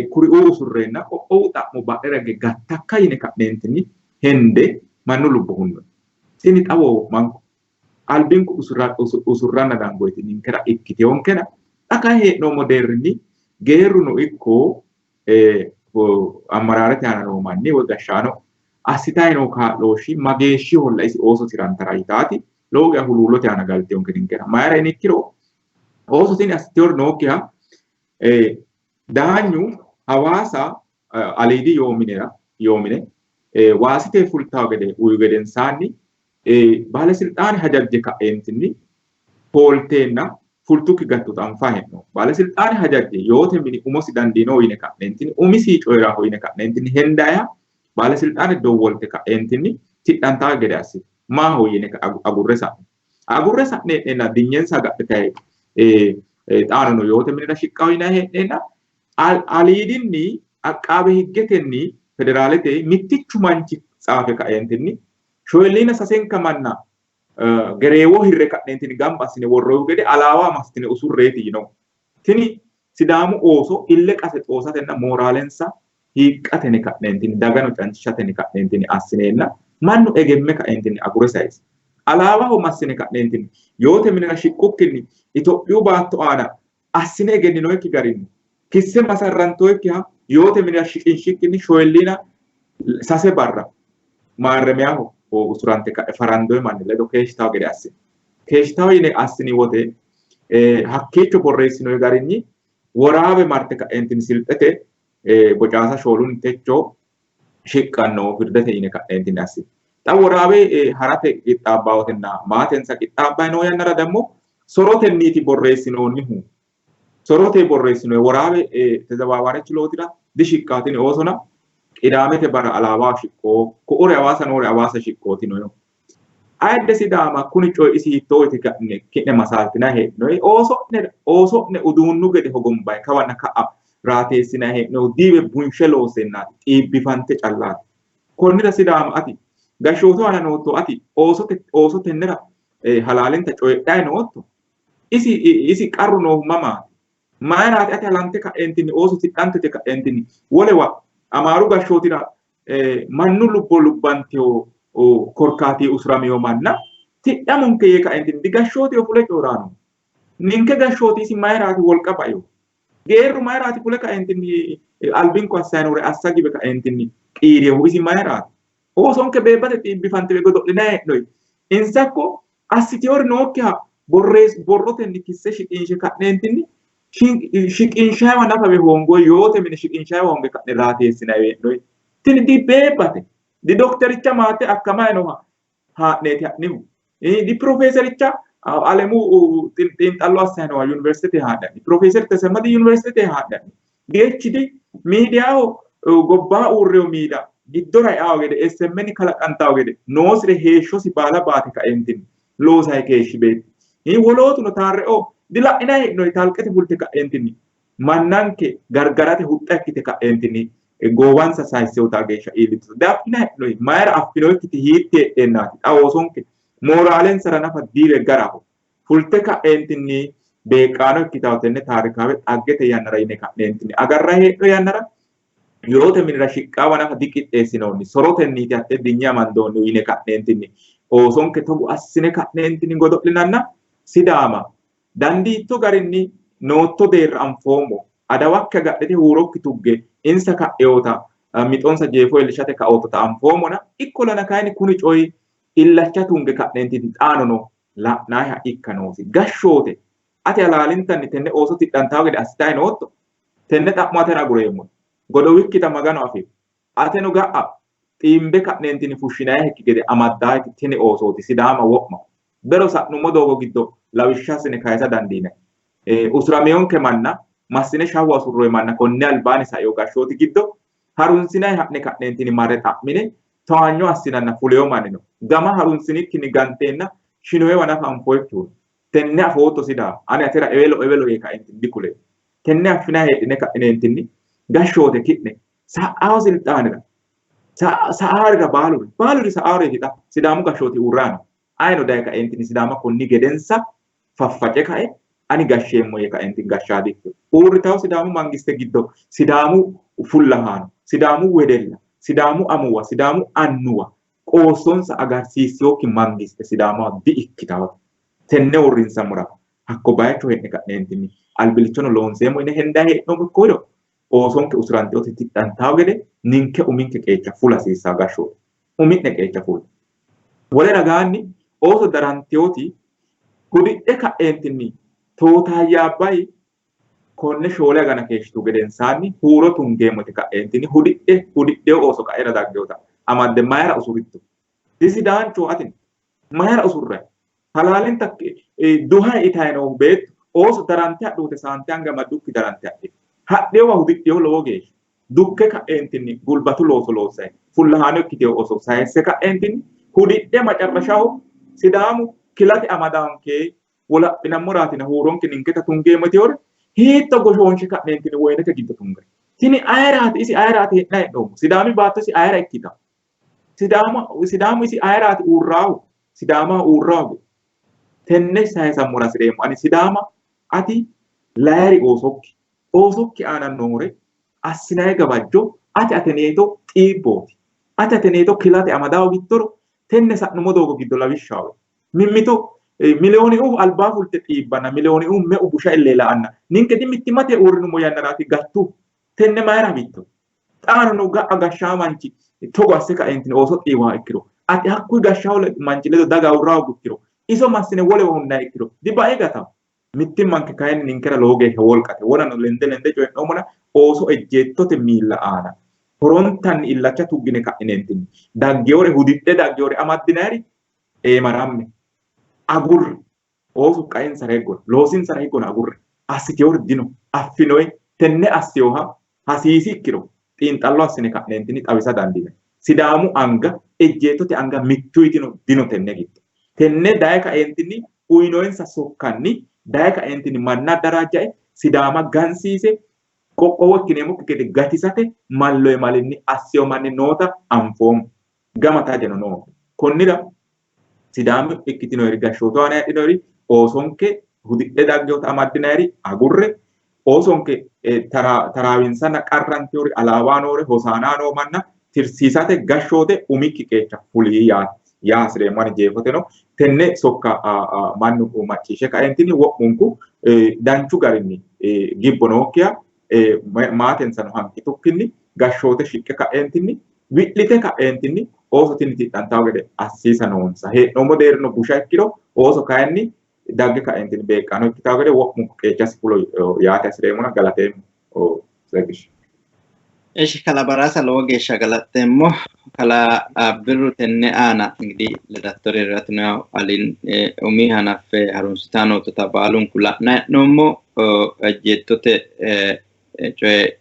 kuriuu usurreenna qoqqowu xa'mo badhera higge gattakka yine ka'neentinni hende mannu lubbo hunnoyi. Tini xawo wo'manku albinku usurranna dangoyti ninkera ikkiteyonkena xa kayi hee'noommo deerrinni geerruno ikko ammaraarete aana noo manni woy gashshaano assitayi noo kaa'looshshi mageeshshiholla isi ooso tirantara yitaati lowo geya huluullote aana galteyonke ninkera. Mayira yini ikkiro ooso tini assiteyori nookkiha daanyu Hawaasa aliidi yoo minira yoo mine waasite fultawo gede uyi gedensaanni baalesilxaane hajajje ka'eentinni hoolteenna fultukki gattuta anfayi hee'noommo. Baalesilxaane hajajje yoote mini umosi dandiinoho yine ka'neentinni umisi coyi'raho yine ka'neentinni hendayiha baalesilxaane dowwolte ka'eentinni tidhantaa gede assite maaho yine agurre sa'ne. Agurre sa'ne hee'neenna dinyensa agadhitayi xaano no yoote minira shiqqaho yinanni hee'neenna aliidinni aqqaabe higgetenni federaalete mittichu manchi tsaafe kaeentinni shoyilliina sasenka manna gereewo hirre ka'neentinni gamba assine worroyihu gede alaawa massitine usurreeti yino. Tini Sidaamu ooso ille qase xoosatenna mooraalensa hiiqqateni ka'neentinni dagano cancishateni ka'neentinni assineenna mannu egemme kaeentinni agure sayisi. Alaawaho massine ka'neentinni yoote minira shiqqukkinni Itophiyu baatto aana assine egenninoyikki garinni kisse masarrantoyikkiha yoote minira shiqinshikkinni shoyilliina sase barra maarremiyaho usurante ka'e farandoyi manni ledo keeshshitawo gede assini. Keeshshitawo yine assini wote hakkiicho borreessinoyi garinni Woraabe marte ka'eentinni Silxete bocaasa shoolunni techo shiqqanno firdete yine ka'neentinni assini. Xa Woraabe harate qixxaabbawotenna maatensa qixxaabbayi noo yannara dammo sorotenniiti borreessinoonnihu. Sorote borreessinoyi Woraabe tezawaawaare chilootira dishiqqawo tini oosona Qidaamete barra Alaabaho shiqqo, ku'uri Hawaasa noori Hawaasa shiqqootino yo. Ayidde Sidaama kuni coyi isi hiittoo yite ki'ne masaaltinanni heedhinoyi? Ooso'ne ooso'ne uduunnu gede hogombayi kawanna ka'a raateessinanni hee'nohu diwe bunshe loosseennaati, xiibbifante callaati. Konnira Sidaama ati gashshootu aana nootto ati oosote ooso tennera halaalinta coyidhanni nootto? Isi isi qarru noohu mamaati? Mayiraati ati halante ka'eentinni ooso tidhante yite ka'eentinni wolewa Amaaru gashshootira mannu lubbo lubbanteyo korkaati usuramiyo manna tidhamonke yee kaeentinni digashshootiyo fule coyiraano. Ninke gashshooti isi mayiraati wolqa baino? Geerru mayiraati fule kaeentinni albinku assayi noore assa giwe kaeentinni qiiriyohu isi mayiraati? Oosonke beebbate xiibbifante godo'linanni hee'noyi. Insakko assitiyori nookkiha borrotenni kisse shiqinshe ka'neentinni shiqinshaayiwa nafa hoongoyi yoote mine shiqinshaayiwa hoonge ka'ne raateessinayi hee'noyi. Tini dibeebbate. Di doktericha maate akkamayi nooha haa'neeti ha'nihu. Di pirofeesericha Alemu xiinxallo assayi nooha yuniversitete haa'ne ha'ni. Pirofeeser Tesemma di yuniversitete haa'ne ha'ni. DHD miidiyaho gobbaa uurreyo miida. giddora eao gede SMN kalaqantao gede noosire heeshshosi baala baate kaentinni loosayi keeshshi beetti. Wolootuno taarreo dila'inayi hee'noyi talqete fulte ka'eentinni mannanke gargarate huxxa ikkite ka'eentinni goowansa sayissewota geeshsha iillitu. Diaffinayi hee'noyi mayira affinoyikkiti hiitti heedheennaati xa oosonke mooraalensara nafa diire garaho fulte ka'eentinni beeqqaano ikkitawo tenne taarikaawe xaggete yannara yine ka'neentinni agarra hee'no yannara yoote minira shiqqaawa nafa diqixxeessinoonni sorotenniiti hatte dinye amandoonni yine ka'neentinni oosonke togo assine ka'neentinni godo'linanna Sidaama dandiitto garinni nootto deerra anfoommo adawakki agadhite huurokki tugge insa ka'eota mixonsa jeefo iillishate kaoottota anfoommona ikkollana kayinni kuni coyi illacha tunge ka'neentinni xaano no la'naayiha ikka noosi gashshoote ati halaalintanni tenne ooso tidhantawo gede assitayi nootto tenne xa'mo atera agureemmo godowikkita Maganu afino ateno ga'a xiimbe ka'neentinni fushshinayihekki gede amaddaayiti tini oosooti Sidaama wo'ma bero sa'nummo doogo giddo lawishsha assine kayisa dandiinanni. Usurameyonke manna massine shawwa usurroyi manna konni albaanni saino gashshooti giddo harunsinayi ha'ne ka'neentinni marre xa'mine towaanyo assinanna fuleyo manni no. Gama harunsinikkinni ganteenna shinoyewa nafa anfoyikkihu no. Tenne afootto Sidaama ani atera ewelo ewelo yee kaentinni dikuleemmo. Tenne affinayi heedhine ka'ineentinni gashshoote ki'ne sa'ao silxaanera sa'aarira baaluri baaluri sa'aareeti xa Sidaamu gashshooti uurraano ayino daye kaentinni Sidaama konni gedensa fafface kae ani gashsheemmo yee kaentinni gashshaa dikkino. Uurritawo Sidaamu mangiste giddo Sidaamu fullahaano, Sidaamu wedella, Sidaamu amuwa, Sidaamu annuwa qoossonsa agarsiissinokki mangiste Sidaamaho di''ikkitawo. Tenne uurrinsammora hakko bayicho hee'ne ka'neentinni albillichono loonseemmo yine hendayi hee'noommo ikkiro oosonke usuranteoti tidhantawo gede ninke uminke qeecha fula hasiissawo gashshoote. Umi'ne qeecha fulle. Wole ragaanni ooso daranteoti hudidhe ka'eentinni tootayyaabbayi konne 4 agana keeshshitu gedensaanni huuro tungeemmote ka'eentinni hudidhe hudidheo ooso qaera daggeota amadde mayira usuritto? Disidaancho atini mayira usurray? Halaalinta duha itayi noohu beettu ooso darante hadhuute saante anga amaddukki darante hadhino. Hadhewa hudidheo lowo geeshsha dukke ka'eentinni gulbatu looso loossay fullahaano ikkiteyo ooso sayisse ka'eentinni hudidhe macarrashaho Sidaamu kilate amadaanke wolaphinammoratina huuronke ninketa tungeemmo yiteore hiitto goshoonshe ka'neentinni woyinete giddo tungay. Tini ayeraati isi ayeraati hee'nayi hee'noommo? Sidaami baatto isi ayera ikkita? Sidaamu isi ayeraati uurraahu? Sidaamaho uurraahu tenne sayisammora hasi'reemmo ani Sidaama ati layeri oosokki oosokki aana noore assinayi gawajjo ati ateneeto xiibbooti. Ati ateneeto kilate amadawo giddoro tenne sa'nummo doogo giddo lawishshaho mimmito miliyooniu albaa fulte xiibbanna miliyooniu meu busha ille la'anna ninke di mittimmate uurrinummo yannaraati gattu tenne mayira hawitto? Xaano no ga'a gashshaa manchi togo asse kaeentini ooso xiiwaha ikkiro ati hakkuyi gashshaho manchi ledo daga uurra hoogukkiro iso massine wolewa hunnayi ikkiro dibae gatawo. Mittimmanke kayinni ninkera lowo geeshsha wolqate. Wonano lende lende coyi'noommona ooso ejjeettote miilla aana horontanni illacha tuggine ka'ineentinni daggewore hudidhe daggewore amaddinayiri eemaramme agurre ooso qaensara higgona loosinsara higgona agurre assitewori dino affinoyi tenne assiyoha hasiisi ikkiro xiinxallo assine ka'neentinni xawisa dandiinanni. Sidaamu anga ejjeettote anga mittu yitino dino tenne giddo. Tenne daye kaeentinni uyinoyinsa sokkanni daye kaeentinni manna addaraajjae Sidaama gansiise qoqqowo ikkineemmokki gede gatisate malloye malinni assiyo manni noota anfoommo. Gama tajeno noonke. Konnira Sidaamu ikkitinoyiri gashshootu aana heedhinoyiri oosonke hudidhe daggewota amaddinayiri agurre oosonke taraawinsanna qarrantewori alaawaa noore hosaanaa noo manna tirsiisate gashshoote umikki qeecha fuli yaa hasireemmo ani jeefoteno tenne sokka mannu macciishshe kaentinni wo'munku danchu garinni gibbo nookkiha maatensano hanqitukkinni gashshoote shiqqe ka'eentinni wi'lite ka'eentinni ooso tini tidhantawo gede assiisa noonsa. Hee'noommo deerrino busha ikkiro ooso kayinni dagge ka'eentinni beeqqaano ikkitawo gede wo'munku qeechasi fulo yaate hasireemmona galateemmo. Tsegish. Eshi kala Baraasa lowo geeshsha galaxxeemmo. Kala Birru tenne aana እንግዲህ ledattori ratino alin umi hanaffe harunsitaa noottota baalunku la'nayi hee'noommo. Ejjeettote coye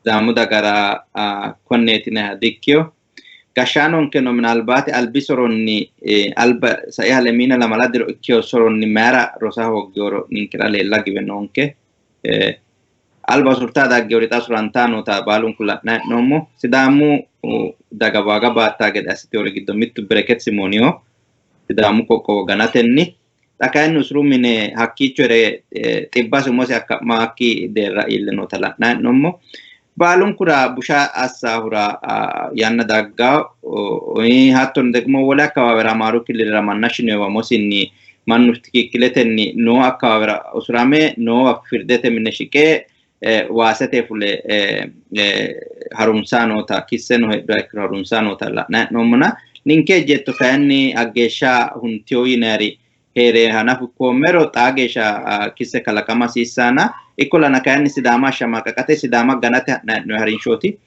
Sidaamu dagara konneeti yinayiha dikkino. Gashshaanonkeno minalbaati albi soronni alba saiha lemiina lamala diro ikkiyo soronni mayra rosa hooggeworo ninkera leella giwe noonke. Alba usurtaa daggewori xa usurantaa noota baalunku la'nanni hee'noommo. Sidaamu daga waaga baattaa gede assitewori giddo mittu Bereket Simooniho Sidaamu qoqqowo ganatenni. Xa kayinni usuru mine hakkiicho here xibbasi umosi akka'maakki deerra iille noota la'nanni hee'noommo. Baalunkura busha assaahura yanna daggawo hattono degimo wole akkawaawera Amaaru killilera manna shinoyiwa umosinni mannu tikikkiletenni noo akkawaawera usurame noowa firdete mine shiqe waasete fule harunsaa noota kisseno heedhuha ikkiro harunsaa noota la'nanni hee'noommona ninke ejjeetto kayinni hageeshsha huntiyo yinayiri heere hanafu ikkoommero xaa geeshsha kisse kalaqama hasiissaana. Ikkollana kayinni Sidaama ashamaqaqate Sidaama ganate ha'nanni hee'noonni harinshooti.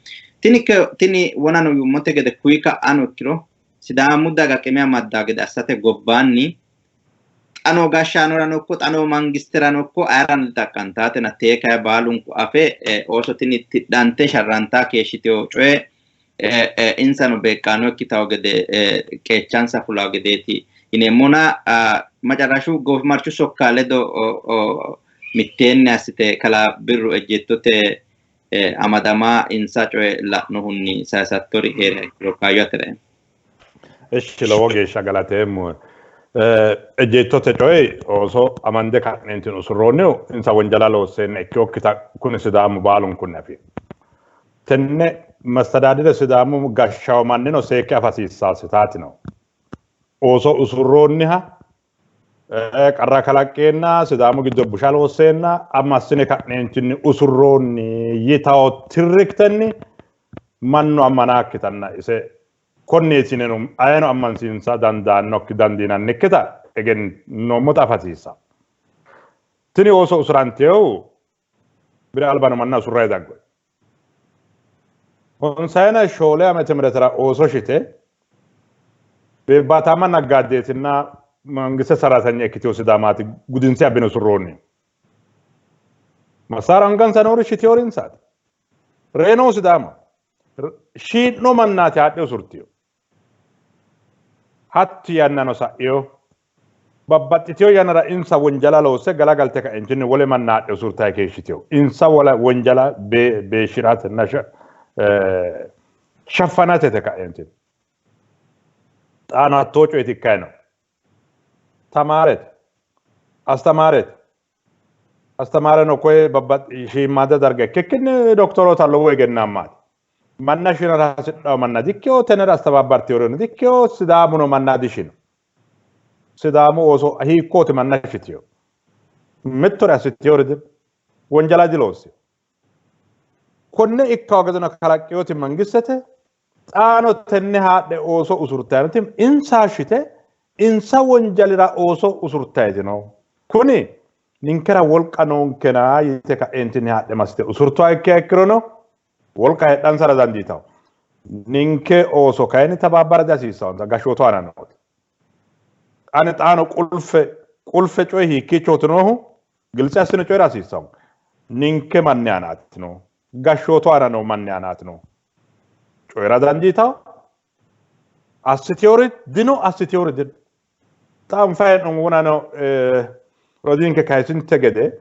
Tini wonano yuummonte gede kuyi ka'ano ikkiro Sidaamu daga qime amaddaa gede assate gobbaanni xa noo gashshaanorano ikko xa noo mangisterano ikko ayerano ditaqqantaatena tee kayi baalunku afe ooso tini tidhante sharrantaa keeshshiteyo coye insano beeqqaano ikkitawo gede qeechansa fulawo gedeeti yineemmona macarashu goofimarchu sokka ledo mitteenni assite kalaa Birru ejjeettote amadama insa coye la'nohunni sayisattori heeriha ikkiro kaayyo atera eemmo. Ishshi lowo geeshsha galateemmo. Ejjeettote coyi ooso amande ka'neentin usurroonnihu insa wonjala loosseenna ikkinokkita kuni Sidaamu baalunkunni afino. Tenne mastadaadire Sidaamu gashshawo mannino seekke afa hasiissaasitaatino. Ooso usurroonniha qarra kalaqqeenna Sidaamu giddo busha loosseenna amma assine ka'neentinni usurroonni yitawo tirriktenni mannu ammanakkitanna ise konneeti yineno ayeno ammansiinsa dandaannokki dandiinannikkita egennoommota afa hasiissanno. Tini ooso usuranteehu bire albano manna usurrayi daggoe. Honsayina shoole amete miretera ooso shite beebbaataamma naggaaddeetinna mangiste saratanya ikkitewo Sidaamaati gudinse abbine usurroonni. Massaara angansa noori shiteyoori insaati. Reyinohu Sidaama. Shii'no mannaati haadhe usurtiyo. Hatti yannano sa'ino. Babbaxxiteyo yannara insa wonjala loosse galagalte ka'entinni wole manna haadhe usurtayi keeshshiteyo. Insa wole wonjala beeshshi'ratenna shaffanate yite ka'entinni. Xaano hattoo coyeti ikkayi no. Tamaarete, astamaarete, astamaareno koye babbaxxi shiimmaadda darga ikkikkinni doktoroota lowo egennaammaati. Manna shinara hasidhawo manna dikkewo, tenera astababbartiyoreno dikkewo, Sidaamuno manna dishino. Sidaamu ooso hiikkooti manna shitiyo? Mittore assitiyori dino. Wonjala diloossino. Konne ikkawo gedeno kalaqqiyoti mangistete xaano tenne haadhe ooso usurtayinoti insa shite insa wonjalira ooso usurtayitino. Kuni ninkera wolqa noonkena yite ka'eentinni haadhe massite usurtuha ikkiha ikkirono wolqa heedhansara dandiitawo. Ninke ooso kayinni tabaabbara dihasiissawonsa gashshootu aana nooti. Ani xaano qulfe qulfe coyi hiikkiichooti noohu giltse assine coyi'ra hasiissawonke. Ninke manni aanaati noohu. Gashshootu aana noo manni aanaati noohu. Coyi'ra dandiitawo. Assitiyori dino, assitiyori dino. Xa anfayi hee'noommo wonano rodiinke kayisinte gede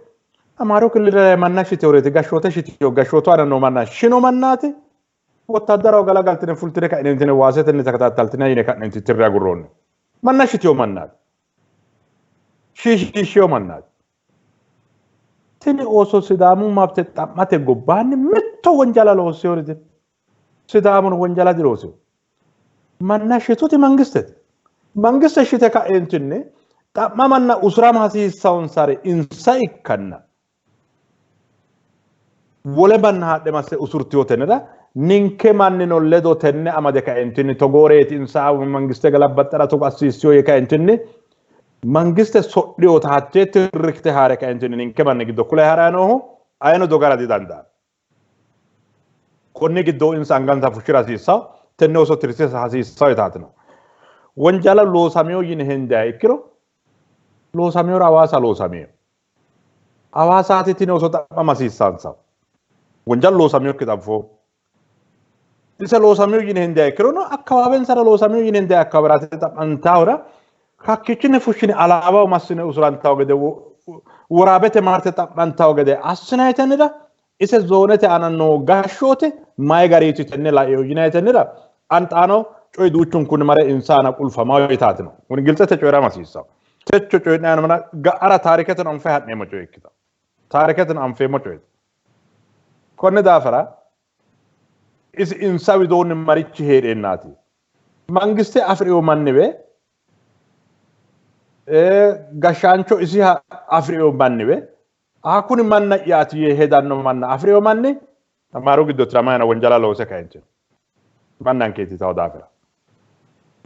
Amaaru killilera manna shitiyoreeti, gashshoote shitiyo, gashshootu aana noo manna shino mannaati. Wottaaddaraho galagaltine fultine ka'inentine waasetenni takatattaltine yine ka'nenti tirre agurroonni. Manna shitiyo mannaati. Shiishiishshiyo mannaati. Tini ooso Sidaamu mabte xa'mate gobbaanni mitto wonjala loossiyori dino. Sidaamuno wonjala diloosino. Manna shituti mangistete. Mangiste shite ka'eentinni xa'mamanna usurama hasiissawonsari insa ikkanna wole manna haadhe masse usurtiyo tennera ninke mannino ledo tenne amade kaentinni togooreeti insa mangiste galabbaxxara togo assiissiyo yee kaentinni mangiste sodhiyota hattee tirrikte haare kaentinni ninke manni giddo kule ha'rayi noohu ayino dogara didandaanno. Konni giddo insa angansa fushshira hasiissawo, tenne ooso tirsiisa hasiissawo yitaatino. Wonjala loosamino yine hendiha ikkiro loosaminori Hawaasa loosamino. Hawaasaati tini ooso xa'mama hasiissansa. Wonjalu loosaminokkita anfoommo. Ise loosamino yine hendiha ikkirono akkawaawensara loosamino yine hendiha akkawaaweraati xa'mantaahura hakkiichinni fushshine alaabaho massine usurantawo gede woraabete marte xa'mantawo gede assinayitennira ise zoonete aana noo gashshoote mayi gariiti tenne laeo yinayitennira anxaano coyi duuchunkunni mare insa aana qulfamawo yitaatino. Kuni giltsete coyi'rama hasiissawo. Techo coyi'nanni ga'ara taariketeno anfe ha'neemmo coye ikkita. Taariketeno anfeemmo coyeeti. Konni daafira isi insa widoonni marichi hee'reennaati? Mangiste afi'rino manniwe gashshaancho isiha afi'rino manniwe kuni manna'yaati yee hedanno manna afi'rino manni amaaru giddo tiramayana wonjala loose kainti mannankeeti tawo daafira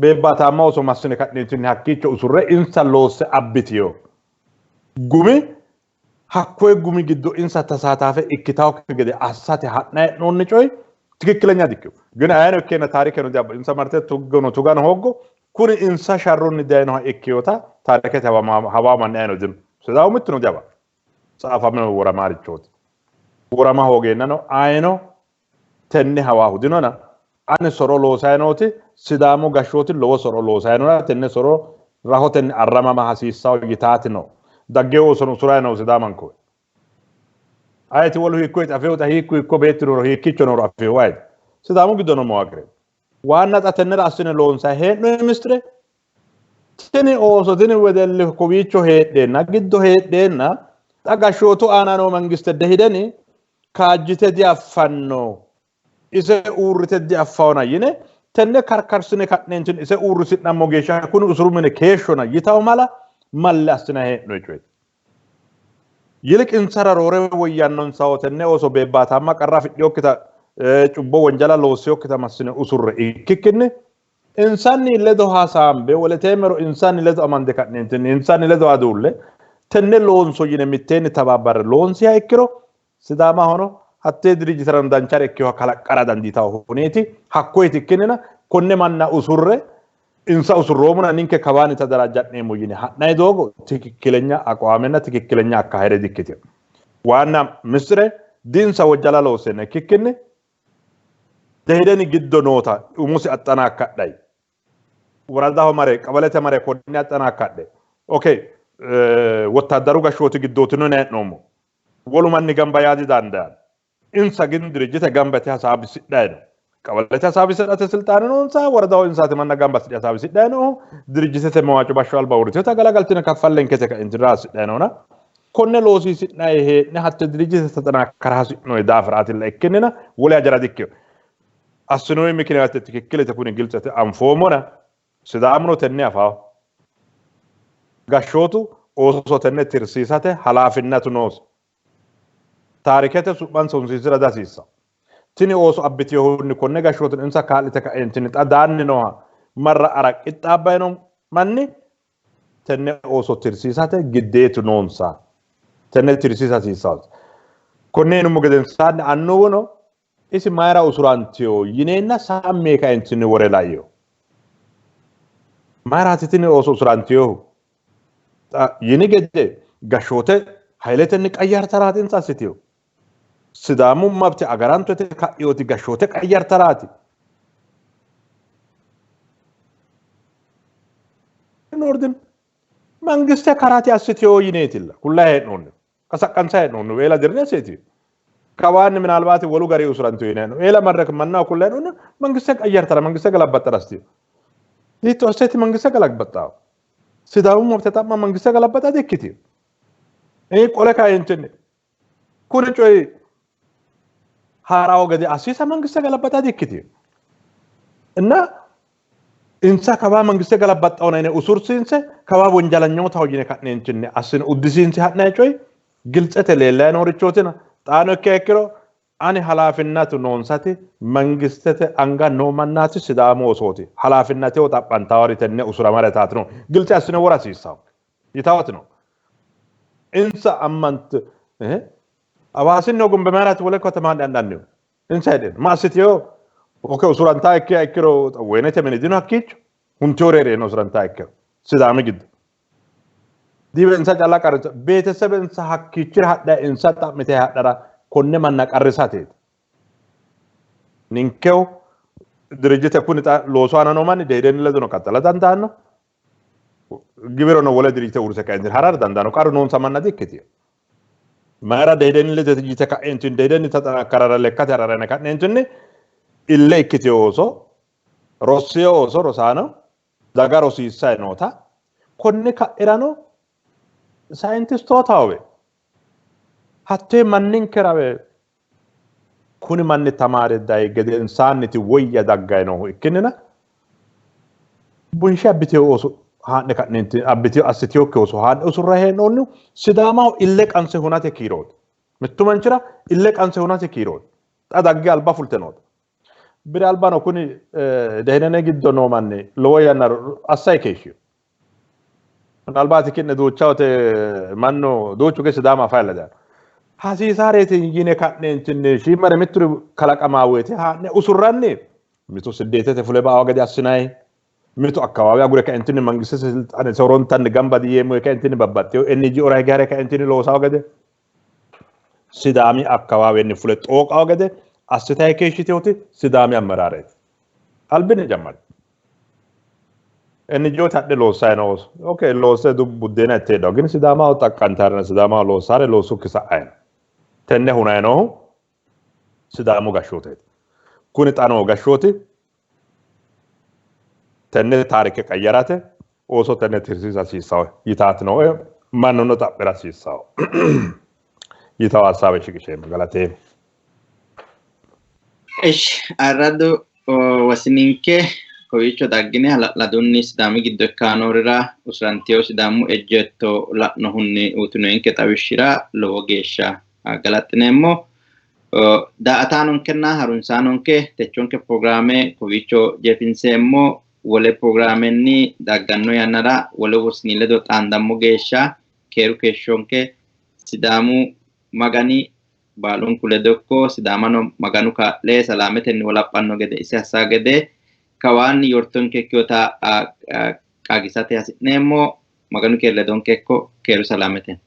beebbaataamma oso massine ka'neetinni hakkiicho usurre insa loosse abbitiyo gumi hakkoye gumi giddo insa tasaataafe ikkitawokki gede assate ha'na hee'noonni coyi tikikkilenya dikkino. Gina ayino ikkeenna taarikeno diabba insa marte tuggono tugano hooggo kuni insa sharronni dayinoha ikkeyota taarikete hawa manni ayino dino. Sidaamu mittuno diaba. Tsaafamino woramaarichooti. Worama hoogeennano ayino tenne hawaahu dinona ani soro loosayi nooti Sidaamu gashshooti lowo soro loosayi noona tenne soro rahotenni arramama hasiissawo yitaati no. Dagge oosono usurayi noo Sidaamanko. Ayeti wolu hiikkoyeti afeewota hiikku hiikko beetti nooro hiikkicho nooro afeewo ayeti. Sidaamu giddo no mawaaqire. Waanna xa tennera assine loonsayi hee'noyi mistire tini ooso tini wedelli kowiicho heedheenna giddo heedheenna xa gashshootu aana noo mangiste dehideni kaajjite diaffanno ise uurrite diaffawona yine tenne karkarsine ka'neentinni ise uurrisi'nammo geeshsha kuni usuru mine keeshshona yitawo mala malle assina hee'noyi coyeeti. Yiliq insara roore woyyannonsaho tenne ooso beebbaataamma qarra afidhinokkita cubbo wonjala loossinokkita massine usurre ikkikkinni insanni ledo hasaambe woleteemmero insanni ledo amande ka'neentinni insanni ledo aduulle tenne loonso yine mitteenni tabaabbarre loonsiha ikkiro Sidaamahono hattee dirijjiterano danchare ikkinoha kalaqqara dandiitanno huneeti hakkoyeti ikkinnina konne manna usurre insa usurroomona ninke kawaanni tadarajja'neemmo yine ha'nanni doogo tikikkilenya aqwaamenna tikikkilenya akkaheere dikkitino. Waanna mistire dinsa wojjala loosseenna ikkikkinni dehideni giddo noota umusi axxanaakkadhay woradaho mare qabalete mare konne axxanaakkadhe okay wottaaddaru gashshooti giddootino yine hee'noommo. Wolu manni gamba yaa didandaanno. Insa gin dirijjite gamba yite hasaabisidhayi no. Qabalete hasaabisidhate silxaane noonsa, woradaho insaati manna gamba assidhe hasaabisidhayi noohu, dirijjitete mewaaco bashsho alba uurritinota galagaltine kaffallenkete kaentinra assidhayi noona. Konne loosiisi'nayi hee'ne hatte dirijjite taxanaakkara hasi'noyi daafiraatilla ikkinnina wole hajara dikkino. Assinoyi mikiniyaate tikikkilete kuni giltsete anfoommona Sidaamuno tenne afawo. Gashshootu ooso tenne tirsiisate halaafinnatu noosi. Taarikete su'mansa hunsiisira dihasiissanno. Tini ooso abbitinohunni konne gashshooteno insa kaa'lite ka'eentinni xa daanni nooha marra'ara qixxaabbanni noo manni tenne ooso tirsiisate giddeetu noonsa. Tenne tirsiisa hasiissanonsa. Konne yinummo gedensaanni annuwuno isi mayira usurantiyo yineenna sammi yee kaentinni wore laino. Mayiraati tini ooso usurantiyohu? Xa yini gede gashshoote hayiletenni qayyartaraati insa assitiyo. Sidaamu mabte agaranto yite ka'yooti gashshoote qayyartaraati. Noordin mangiste karaati assitiyo yineetilla kullayi hee'noonni. Qasaqqansa hee'noonni weela dirre seeti. Kawaanni minaalbaati wolu gari usurantu yineenno. Eela marre mannaho kulle hee'noonni mangiste qayyartara mangiste galabbaxxara assitiyo. Hiitto asseeti mangiste galabbaxxaawo? Sidaamu mabte xa'ma mangiste galabbaxa dikkitino. Qole kaeentinni kuni coyi haarawo gede assiisa mangiste galabbaxa dikkitino. Inna insa kawaa mangiste galabbaxxawona yine usursiinse kawaa wonjalanyootaho yine ka'neentinni assine uddisiinse ha'nanni coyi giltsete leellayi noorichootina xaano ikkiha ikkiro ani halaafinnatu noonsati mangistete anga noo mannaati Sidaamu oosooti halaafinnateho xa'mantawori tenne usuramare taatino giltse assine wora hasiissawo yitawoti no insa ammant Hawaasinni hogombe mayiraati wole katama hadhannihu insa hedhino ma assitiyo oke usurantaa ikkiha ikkiro woyinete mini dino hakkiicho huntiyoore hee'reenna usurantaa ikkiro Sidaami giddo diwe insa calla qarrisa beetesebe insa hakkiichira hadha insa xa'mite hadhara konne manna qarrisateeti. Ninkehu Dirijite kuni xa loosu aana noo manni Dehidenni ledono qaxxala dandaanno. Giwirono wole dirijite uurrise kaentinni harara dandaanno. Qarru noonsa manna dikkitino. Mayira Dehidenni ledo yite ka'eentinni Dehidenni taxanakkarara lekkate harara yine ka'neentinni ille ikkitino ooso rossino ooso rosaano daga rosiissayi noota konni ka'irano sayintistootawe hattee manninkerawe kuni manni tamaare dayi gedensaanniti woyya daggayi noohu ikkinnina bunshe abbiteyo ooso haa'ne ka'neenti abbiteyo assiteyokki ooso haa'ne usurra hee'noonnihu Sidaamaho ille qanse hunate kiirooti. Mittu manchira ille qanse hunate kiirooti. Xa dagge alba fulte noota. Bire albano kuni Dehinene giddo noo manni lowo yanna assayi keeshshino. Albaati ki'ne duucha wote mannu duuchu ge Sidaama afayilla daano. Hasiisaareeti yine ka'neentinni shiimare mitturi kalaqamaa woyte haa'ne usurranni mitu siddeetete fule ba'awa gede assinayi mitu akkawaawi agure kaentinni mangistete silxaane horontanni gamba diyeemmo yee kaentinni babbaxxeyo NGO ra hige hare kaentinni loosawo gede Sidaami akkawaawenni fule xooqawo gede assitayi keeshshiteoti Sidaami ammeraareeti. Albinni jammari. NGO hadhe loossayi noo ooso. Okay, loosse buddeena itte heedhawo. Gini Sidaamaho xaqqantarenna Sidaamaho loossaare loossukki sa'ayi no. Tenne hunayi noohu Sidaamu gashshooteeti. Kuni xa noo gashshooti tenne taarike qayyarate ooso tenne tirsiisa hasiissawo yitaati nooe mannuno xa'mira hasiissawo yitawo hassaawe shiqisheemmo galateemmo. Ishi ayirradu wosininke kowiicho daggine hala'ladunni Sidaami giddo ikkanorira usuranteyo Sidaamu ejjeetto la'nohunni uyitinoyinke xawishshira lowo geeshsha galaxxineemmo. Daa''ataanonkenna harunsaanonke techonke pirogiraame kowiicho jeefinseemmo. Wole pirogiraamenni dagganno yannara wole wosini ledo xaandammo geeshsha keeru keeshshonke. Sidaamu Magani baalunku ledo ikko, Sidaamano Maganu kaa'le salaametenni wolaphanno gede isi hassa gede kawaanni yortonke ikkinota qaagisate hasi'neemmo. Maganu keeri ledonke ikko, keeru salaamete.